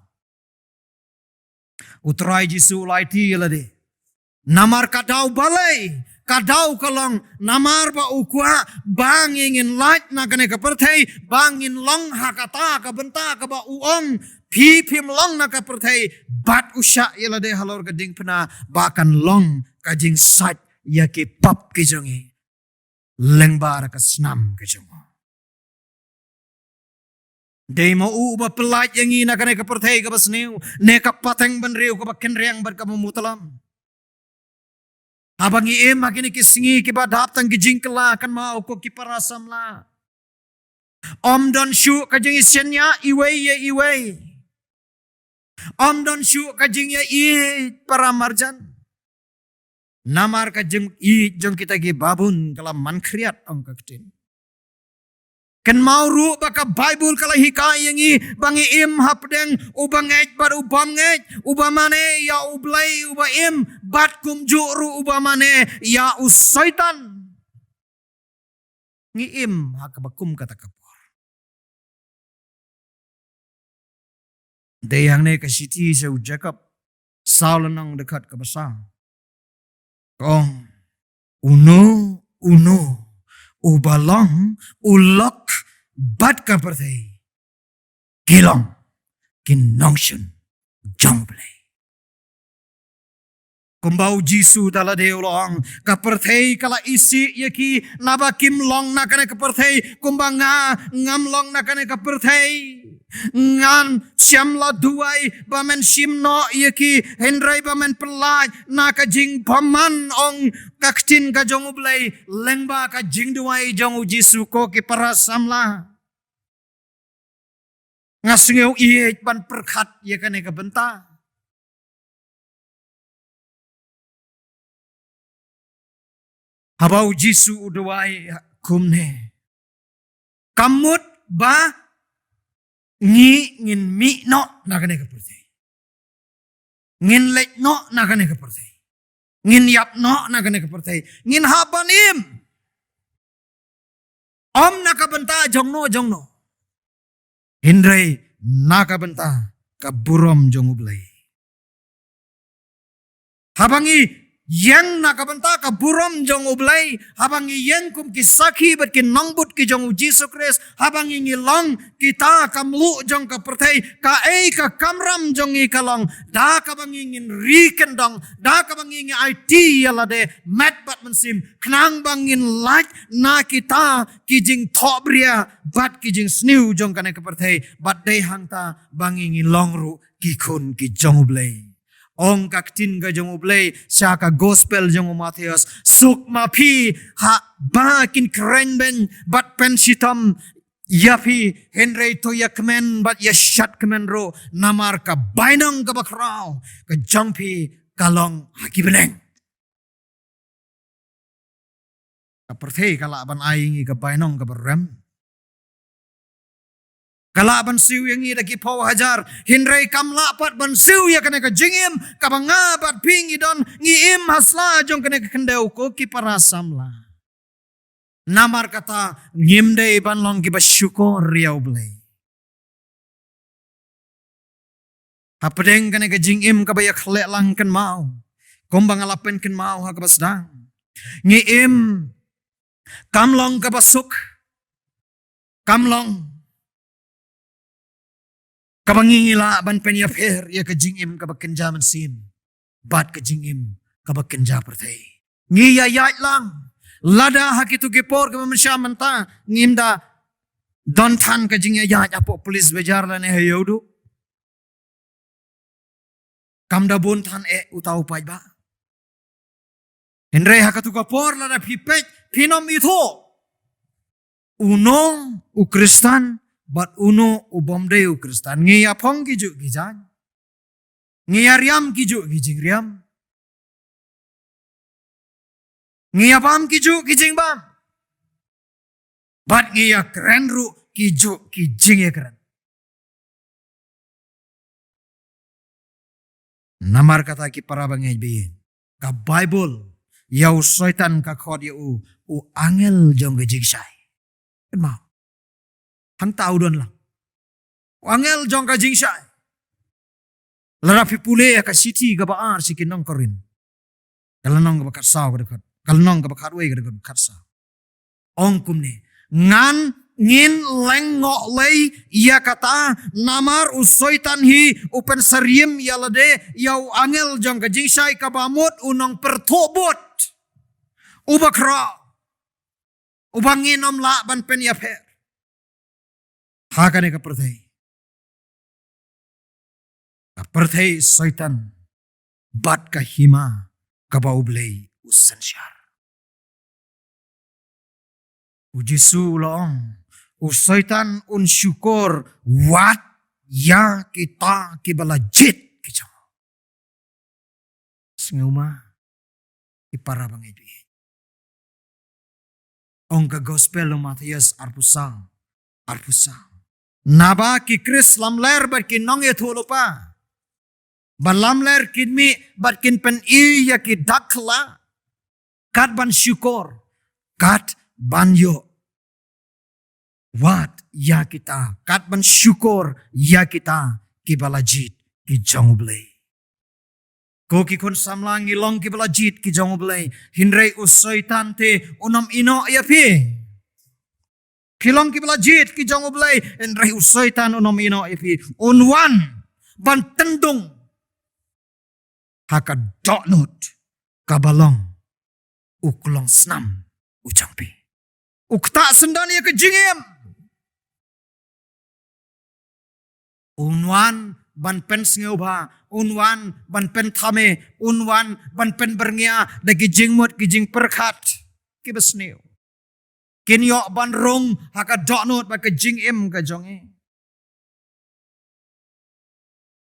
U Trai Jisu u la aiti ïa lade, namar ka daw balei, ka daw ka long namar ba u kwah ba ngi ngin lait na kane ka pyrthei, ba ngin long ha kata ka bynta kaba u ong, phi phim long na ka pyrthei, bad u shah ïa lade halor ka diengphna ba kan long ka jingsait ïa ki pap ki jong ngi lyngba ka snam ka jong u. Dei ma u uba pynlait ïa ngi na kane ka pyrthei kaba sniew, ne ka pateng bynriew kaba kynriang bad kaba mutlam. Haba ngi im ha kine ki sngi kiba dap tang ki jingkylla, kynmaw ko ki para samla, ym don shuh ka jingïaseng ïa iwei ïa iwei. Ym don shuh ka jingïaieit para marjan. Namar ka jingïeit jong kita ki babun ka la man khriat, ong ka ktien. Kynmaw ruh ba ka Baibl ka la hikai ïa ngi ba ngi im hapdeng u bangeit bad u bym ngeit, u ba mane ïa U Blei u ba im, bad kumjuh ruh u ba mane ïa u Soitan. Ngi im ha kaba kum kata ka por. Dei hangne ka shithi sha u Jakob saw lynnong dkhot kaba saw. Ka ong, uno uno u ba long u lok bad ka pyrthei, ki long ki nongshun jong U Blei. Kumba U Jisu da lade u la ong, ka pyrthei ka la isih ïa ki, naba kim long na kane ka pyrthei kumba nga ngam long na kane ka pyrthei. Ngan shym la duwai ba men shim noh ïa ki, hynrei ba men pyllait na ka jingbymman, ong ka ktien ka jong U Blei lyngba ka jingduwai jong U Jisu. Ko ki para samla, nga sngew ïeit ban pyrkhat ïa kane ka bynta. Haba U Jisu u duwai kumne, kam mut ba ngi ngin mih noh na kane ka pyrthei, ngin leit noh na kane ka pyrthei, ngin ïap noh na kane ka pyrthei, ngin hap ban im. Ym na ka bynta jong no jong no, hynrei na ka bynta ka burom jong U Blei. Haba ngi ïeng na ka bynta ka burom jong U Blei, haba ngi ïeng kum ki sakhi bad ki nongbud ki jong U Jisu Khrist, haba ngi ngi long kita ka mluh jong ka pyrthei, kaei ka kamram jong ngi ka long da kaba ngi ngin ri kyndong, da kaba ngi ngi aiti ïa lade met bad mynsiem, khnang ba ngin lait na kita ki jingthohbria bad ki jingsniew jong kane ka pyrthei, bad dei hangta ba ngi ngi long ruh ki khun ki jong U Blei. Ong ka ktien ka jong U Blei sha ka gospel jong u Mathaios, suk ma phi haba kin kren beiñ bad pynshitom ïa phi, hynrei to ïa kmen bad ïa shad kmen ruh, namar ka bainong kaba khraw ka jong phi ka long ha ki bneng. Ka pyrthei ka lah ban ai ïa ngi ka bainong kaba rem. Ka lah ban siew ïa ngi da ki phew hajar, hynrei kam lah pat ban siew ïa kane ka jingim kaba nga bad phi ngi don, ngi im ha sla jong kane ka khyndew, ko ki para samla. Namar kata ngim dei ban long kiba shukor ïa U Blei. Hapdeng kane ka jingim kaba ïa khleh lang, kynmaw, kumba nga la pynkynmaw ha kaba sdang, ngi im, kam long kaba suk, kam long kaba ngi ngi lah ban pynïapher ïa ka jingim kaba kynja mynsiem bad ka jingim kaba kynja pyrthei. Ngi ïaid lang, lada ha kito ki por kaba mynshem mynta ngim da don than ka jingïaid hapoh police bazaar lane ha ïewduh, kam da bun than eh uta u paidbah. Hynrei ha katu ka por lada phi peit, phin ym ithuh uno u Khristan bad uno u bym dei u Khristan. Ngi ïa phong ki juh ki jaiñ, ngi ïa riam ki juh ki jingriam, ngi ïa bam ki juh ki jingbam, bad ngi ïa kren ruh ki juh ki jingïakren. Namar kata ki para bangeit, bad ka Baibl, ïa u Soitan ka khot ïa u, u angel jong ka jingshai. Kynmaw, hangta u don lang, u angel jong ka jingshai. Lada phi pule ïa ka shithi kaba ar sha ki nong Korinth, ka lynnong kaba khatsaw, ka dkhot, ka lynnong kaba khatwei, ka dkhot khatsaw. Ong kumne, ngan, ngin lyngngohlei ïa kata, namar u Soitan hi u pynsyriem ïa lade ïa u angel jong ka jingshai, kaba mut u nongpyrthuh bud uba khraw, uba ngin ym lah ban pynïapher ha kane ka pyrthei. Ka pyrthei, Soitan, bad ka hima kaba U Blei u synshar. U Jisu u la ong, u Soitan un shukor wat ïa kita kiba la jied ki jong u. Sngewma, ki para bangeit, bad ong ka gospel u Mathaios arphew saw, arphew saw. Naba ki Khrist lamler bad ki nongïathuhlypa ba lamler kin mih bad kin pyni ïa ki dak khyllah, kat ban shukor, kat ban ïoh wat ïa kita, kat ban shukor ïa kita kiba la jied ki jong U Blei. Ko ki khun samla, ngi long kiba la jied ki jong U Blei, hynrei u Soitan te un ym ïehnoh ïa phi. Phi long kiba la jied ki jong U Blei, hynrei u Soitan un ym ïehnoh ïa phi. Un wan ban tyndong ha ka dohnud kaba long u klongsnam u jong phi. U ktah syndon ïa ka jingim. Un wan ban pynsngewbha, un wan ban pynthame, un wan ban pynbyrngia da ki jingmut ki jingpyrkhat kiba sniew. Kin ïoh ban rung ha ka dohnud bad ka jingim ka jong ngi.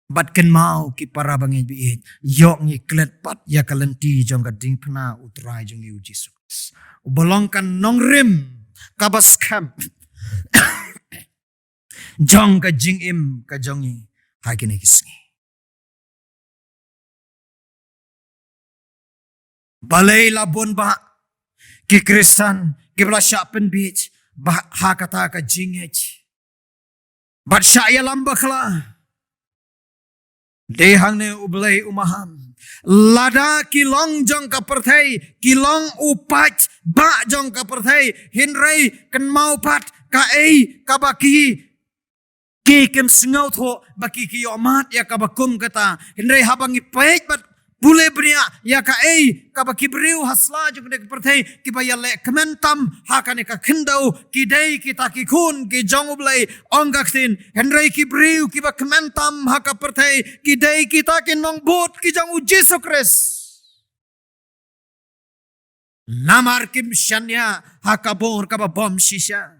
Bad kynmaw ki para bangeit ba ïeit, ïoh ngi klet pat ïa ka lynti jong ka diengphna U Trai jong ngi U Jisu Khrist, uba long ka nongrim kaba skhem jong ka jingim ka jong ngi ha kine ki sngi. Balei la bun bah ki Khristan kiba la shah pynbiej bad ha kata ka jingngeit bad shah ïalam bakla? Dei hangne U Blei u maham. Lada ki long jong ka pyrthei, ki long u paidbah jong ka pyrthei, hynrei kynmaw pat kaei kaba ki, ki kim sngewthuh ba ki, ki ïohmad ïa kaba kum kata. Hynrei haba ngi peit bad pule bniah ïa kaei kaba ki briew ha sla jong kane ka pyrthei kiba ïaleh kmen tam ha kane ka khyndew, ki dei kita ki khun ki jong U Blei, ong ka ktien. Hynrei ki briew kiba kmen tam ha ka pyrthei ki dei kita ki nongbud ki jong U Jisu Khrist. Namar kim shaniah ha ka bor kaba bym shisha.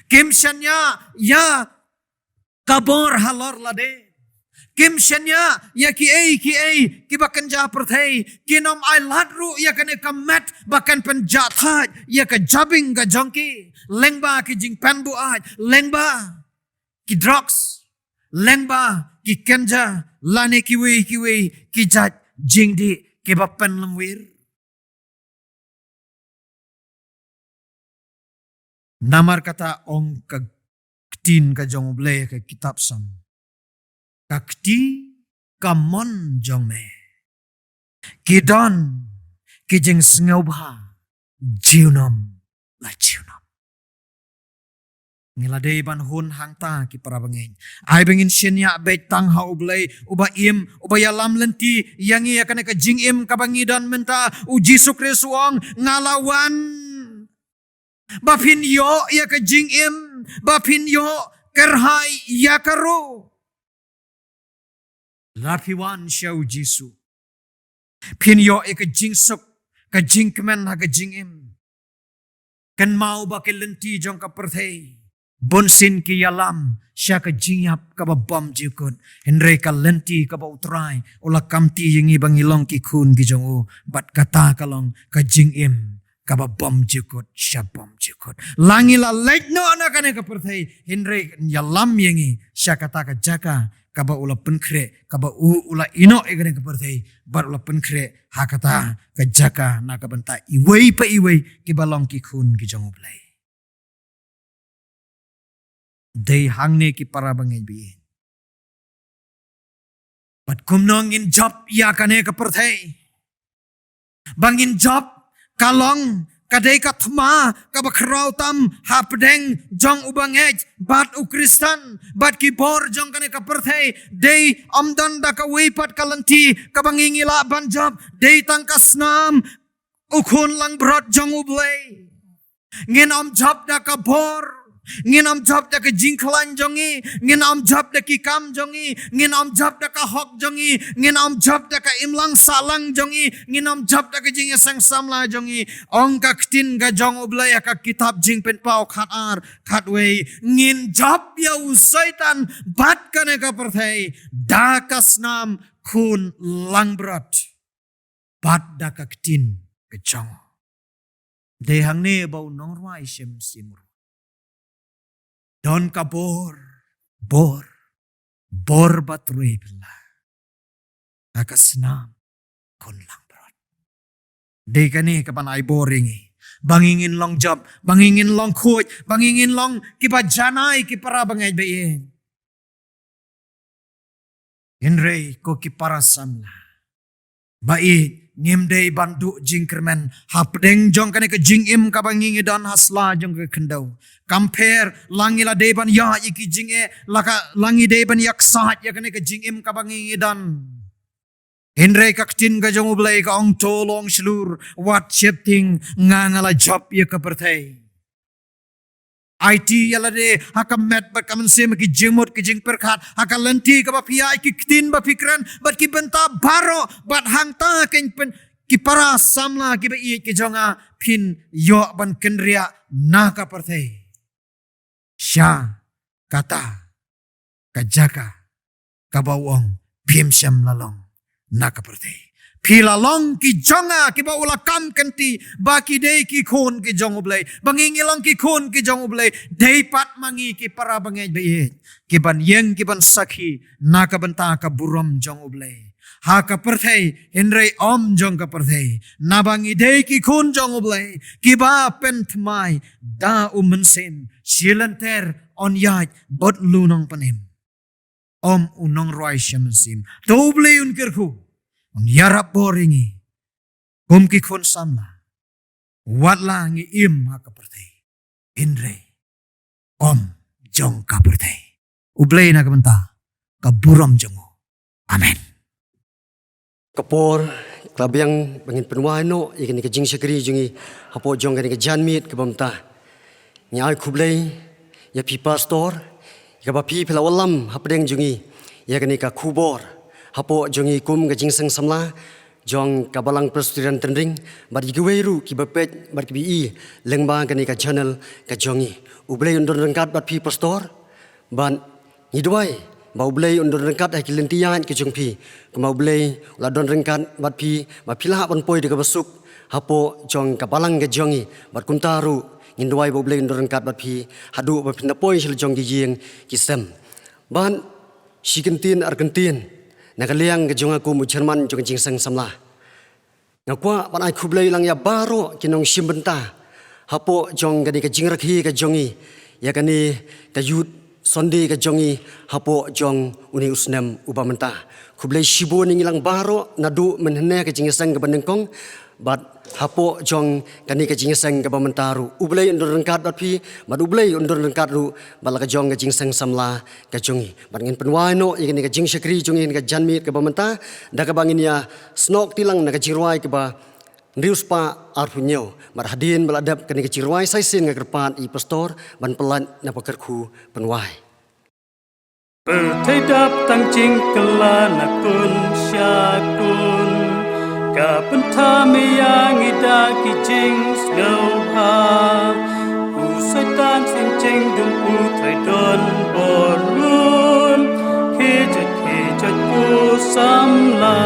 Kim shaniah ïa ka bor halor lade. Kim shaniah ïa kiei kiei kiba kynja pyrthei. Kin ym ailad ruh ïa kane ka met ba kan pynjahthait ïa ka jabieng ka jong ki. Lyngba ki jingpynbuaid, lyngba ki drugs, lyngba ki kynja, lane kiwei kiwei ki jait jingdih kiba pynlynwiar. Namar kata ong ka ktien ka jong U Blei ha ka kitab Salm, ka kti kamon jong me ki don ki jingsngewbha junom la junom. Ngi la dei ban hun hangta ki para bangeit. Ai ba ngin shaniah beit tang ha U Blei uba im, uba ïalam lynti ïa ngi ïa kane ka jingim kaba ngi don mynta. U Jisu Khrist u ong, nga la wan ba phin ïoh ïa ka jingim, ba phin ïoh kyrhai ïa ka ruh. La phi wan sha U Jisu, phin ïoh ïa ka jingsuk, ka jingkmen ha ka jingim. Kynmaw ba ka lynti jong ka pyrthei bunsien ki ïalam sha ka jingïap kaba bymjukut. Hynrei ka lynti kaba U Trai u la kamti ïa ngi ba ngi long ki khun ki jong u, bad kata ka long ka jingim kaba bymjukut sha bymjukut. La ngi la leit noh na kane ka pyrthei, hynrei ïalam ïa ngi sha kata ka jaka kaba u la pynkhreh, kaba u, u la ïehnoh ïa kane ka pyrthei, bad u la pynkhreh ha kata ka jaka na ka bynta iwei pa iwei kiba long ki khun ki jong U Blei. Dei hangne ki para bangeit ba ïeit. Bad kumno ngin jop ïa kane ka pyrthei? Ba ngin jop, ka long, ka dei ka thma kaba khraw tam hapdeng jong u bangeit bad u Khristan, bad ki bor jong kane ka pyrthei. Dei ym don da kawei pat ka lynti kaba ngi, ngi lah ban jop, dei tang ka snam u khun langbrot jong U Blei. Ngin ym jop da ka bor, ngin ym jop da ka jingkhlaiñ jong ngi, ngin ym jop da ki kam jong ngi, ngin ym jop da ka hok jong ngi, ngin ym jop da ka imlang sahlang jong ngi, ngin ym jop da ka jingïaseng samla jong ngi. Ong ka ktien ka jong U Blei ha ka kitab Jingpynpaw khatar, khatwei, ngin jop ïa u Soitan bad kane ka pyrthei da ka snam khun langbrot bad da ka ktien ka jong u. Dei hangne ba u nongrwai Shem Shem ruh Don ka bor, bor, bor ba trei bylla ha ka snam khun langbrot. Dei kane kaban ai bor ïa ngi ba ngin long jop, ba ngin long khuid, ba ngin long kiba janai ki para bangeit ba ïeit. Hynrei ko ki para samla ba ïeit, ngim dei ban duh jingkyrmen hapdeng jong kane ka jingim kaba ngi ngi don ha sla jong ka khyndew. Kam pher la ngi la dei ban ïa ïa ki jingeh, la ka la ngi dei ban ïaksaid ïa kane ka jingim kaba ngi ngi don. Hynrei ka ktien ka jong U Blei ka ong to long shlur, wat sheptieng, nga nga la jop ïa ka pyrthei. Aiti ïa lade ha ka met bad ka mynsiem, ki jingmut ki jingpyrkhat, ha ka lynti kaba phi ïaid, ki ktien ba phi kren bad ki bynta baroh, bad hangta kein pyn ki para samla kiba ïeit ki jong nga, phin ïoh ban kynriah na ka pyrthei sha kata ka jaka kaba u ong phim shym la long na ka pyrthei. Phi la long ki jong nga kiba u la kam kynti ba ki dei ki khun ki jong U Blei. Ba ngi ngi long ki khun ki jong U Blei, dei pat ma ngi ki para bangeit ba ïeit kiban ïeng kiban sakhi na ka bynta ka burom jong U Blei ha ka pyrthei, hynrei ym jong ka pyrthei. Naba ngi dei ki khun jong U Blei kiba pynthymmai da U Mynsiem, shilynter yn ïaid bad u Nongpynim, ym u nongrwai sha mynsiem. To U Blei un kyrkhu, un ïarap bor ïa ngi kum ki khun samla, wat la ngi im ha ka pyrthei, hynrei ym jong ka pyrthei. U Blei na ka bynta ka burom jong u. Amen. Ka por ka la biang ba ngin pynwai noh ïa kane ka jingshakri jong ngi hapoh jong kane ka janmiet kaba mynta. Ngi ai khublei ïa phi pastor, ïa kaba phi phi la wallam hapdeng jong ngi ïa kane ka khubor hapoh jong ngi kum ka Jingseng Samla jong ka Balang Presbyterian Tynring, bad ïa kiwei ruh kiba peit bad kiba ïohi lyngba kane ka channel ka jong ngi. U Blei un don ryngkat bad phi pastor, bad ngi duwai ba U Blei un don ryngkat ha ki lynti ïaid ki jong phi, kumba U Blei u la don ryngkat bad phi ba phi lah ban poi da kaba suk hapoh jong ka balang ka jong ngi. Bad kumta ruh ngin duwai ba U Blei un don ryngkat bad phi haduh ba phin da poi sha la jong ki ïing ki sem. Bad shi kyntien ar kyntien na ka liang ka jong nga kum u chairman jong ka Jingseng Samla. Nga kwah ban ai khublei lang ïa baroh ki nongshim bynta hapoh jong kane ka jingrakhe ka jong ngi ïa kane ka Youth Sunday ka jong ngi hapoh jong une u snem uba mynta. Khublei shibun ïa ngi lang baroh naduh mynhynne ka jingïaseng kaba nyngkong bad hapoh jong kane ka jingïaseng kaba mynta ruh. U Blei un don ryngkat bad phi bad U Blei un don ryngkat ruh bad la ka jong ka Jingseng Samla ka jong ngi. Bad ngin pynwai noh ïa kane ka jingshakri jong ngi ha kane ka janmiet kaba mynta da kaba ngin ïa snoh kti lang na ka jingrwai kaba hynriew spah arphew hynñiew. Bad hadien ba la dep kane ka jingrwai sa shisien nga kyrpad ïa i pastor ban pyllait na ka kyrkhu pynwai. Pyrthei dap tang jingkylla na kun sha kun, ka pynthame ïa ngi da ki jingsngewbha. U Soitan sngewsih jingdum, u trei don bor lum. Khie joit, khie joit ko samla.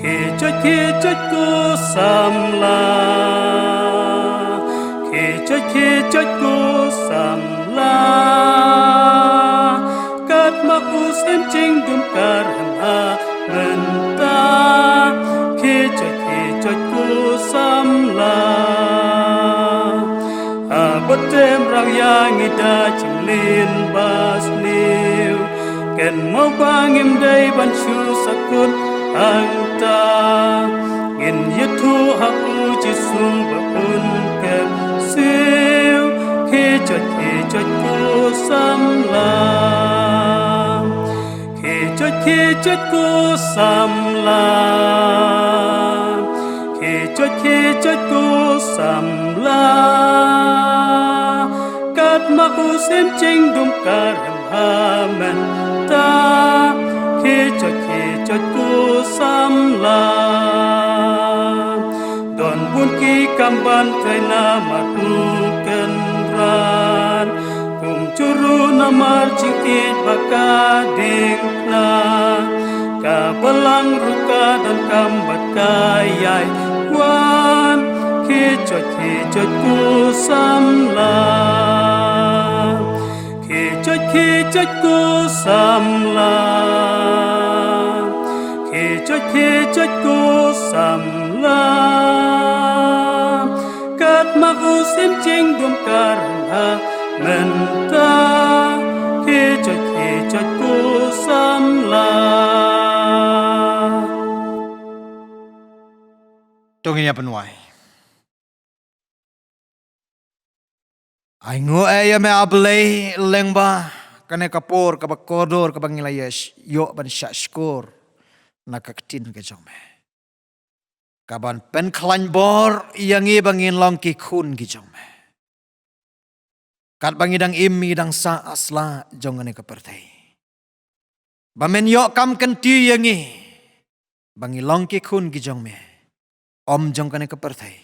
Khie joit, khie joit ko samla. Khie joit, khie joit ko samla. Kat ma u sngewsih jingdum ka rem ha mynta. Khie joit, khie joit ko samla. Haba tem rau ïa ngi da jingmlien ba sniew. Kynmaw ba ngim dei ban shu sahkut hangta. Ngin ïathuh ha u Jisu ba un kynsiew. Khie joit, khie joit ko samla. Khie joit, khie joit ko samla. Khie joit, khie joit ko samla. Kat ma u sngewsih jingdum ka rem ha mynta. Khie joit, khie joit ko samla. Don bun ki kam ban trei namar u Kynrad. Kumjuh ruh namar jingïeit ba ka diengphna. Ka balang ruh ka donkam bad ka ïai wan. Khie joit, khie joit ko samla. Khie joit, khie joit ko samla. Khie joit, khie joit ko samla. Kat ma u Syiem jingdum ka rnga mynta. Khie joit, khie joit ko samla. To ngin ïa pynwai. Ai nguh ïa me A Blei lyngba kane ka por kaba kordor kaba ngi la ïa sh-, ïoh ban shah shkor na ka ktien ka jong me. Kaban pynkhlaiñ bor ïa ngi ba ngin long ki khun ki jong me. Katba ngi dang im ngi dang sah ha sla jong kane ka pyrthei. Ba men ïoh kam kynti ïa ngi ba ngi long ki khun ki jong me, ym jong kane ka pyrthei.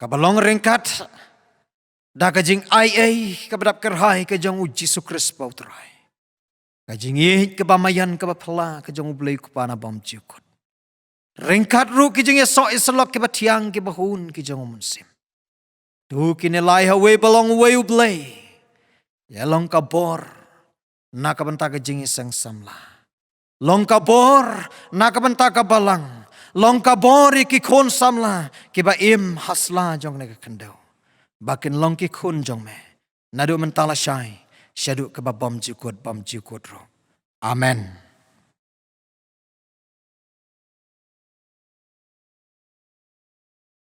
Kaba long ryngkat da ka jingai ei kaba dap kyrhai ka jong u Jisu Khrist ba u Trai. Ka jingïeit kaba maïan kaba phylla ka jong U Blei U Kpa na bymjukut. Ryngkat ruh ki jingïasoh ïasyllok kiba thiang kiba hun ki jong U Mynsiem. To kine lai ha uwei ba long uwei U Blei. Ïa long ka bor na ka bynta ka jingïaseng samla. Long ka bor na ka bynta ka balang. Long ka bor ïa ki khun samla kiba im ha sla jong kane ka khyndew. Ba kin long ki khun jong me. Naduh mynta lashai shaduh kaba bymjukut bymjukut ruh. Amen.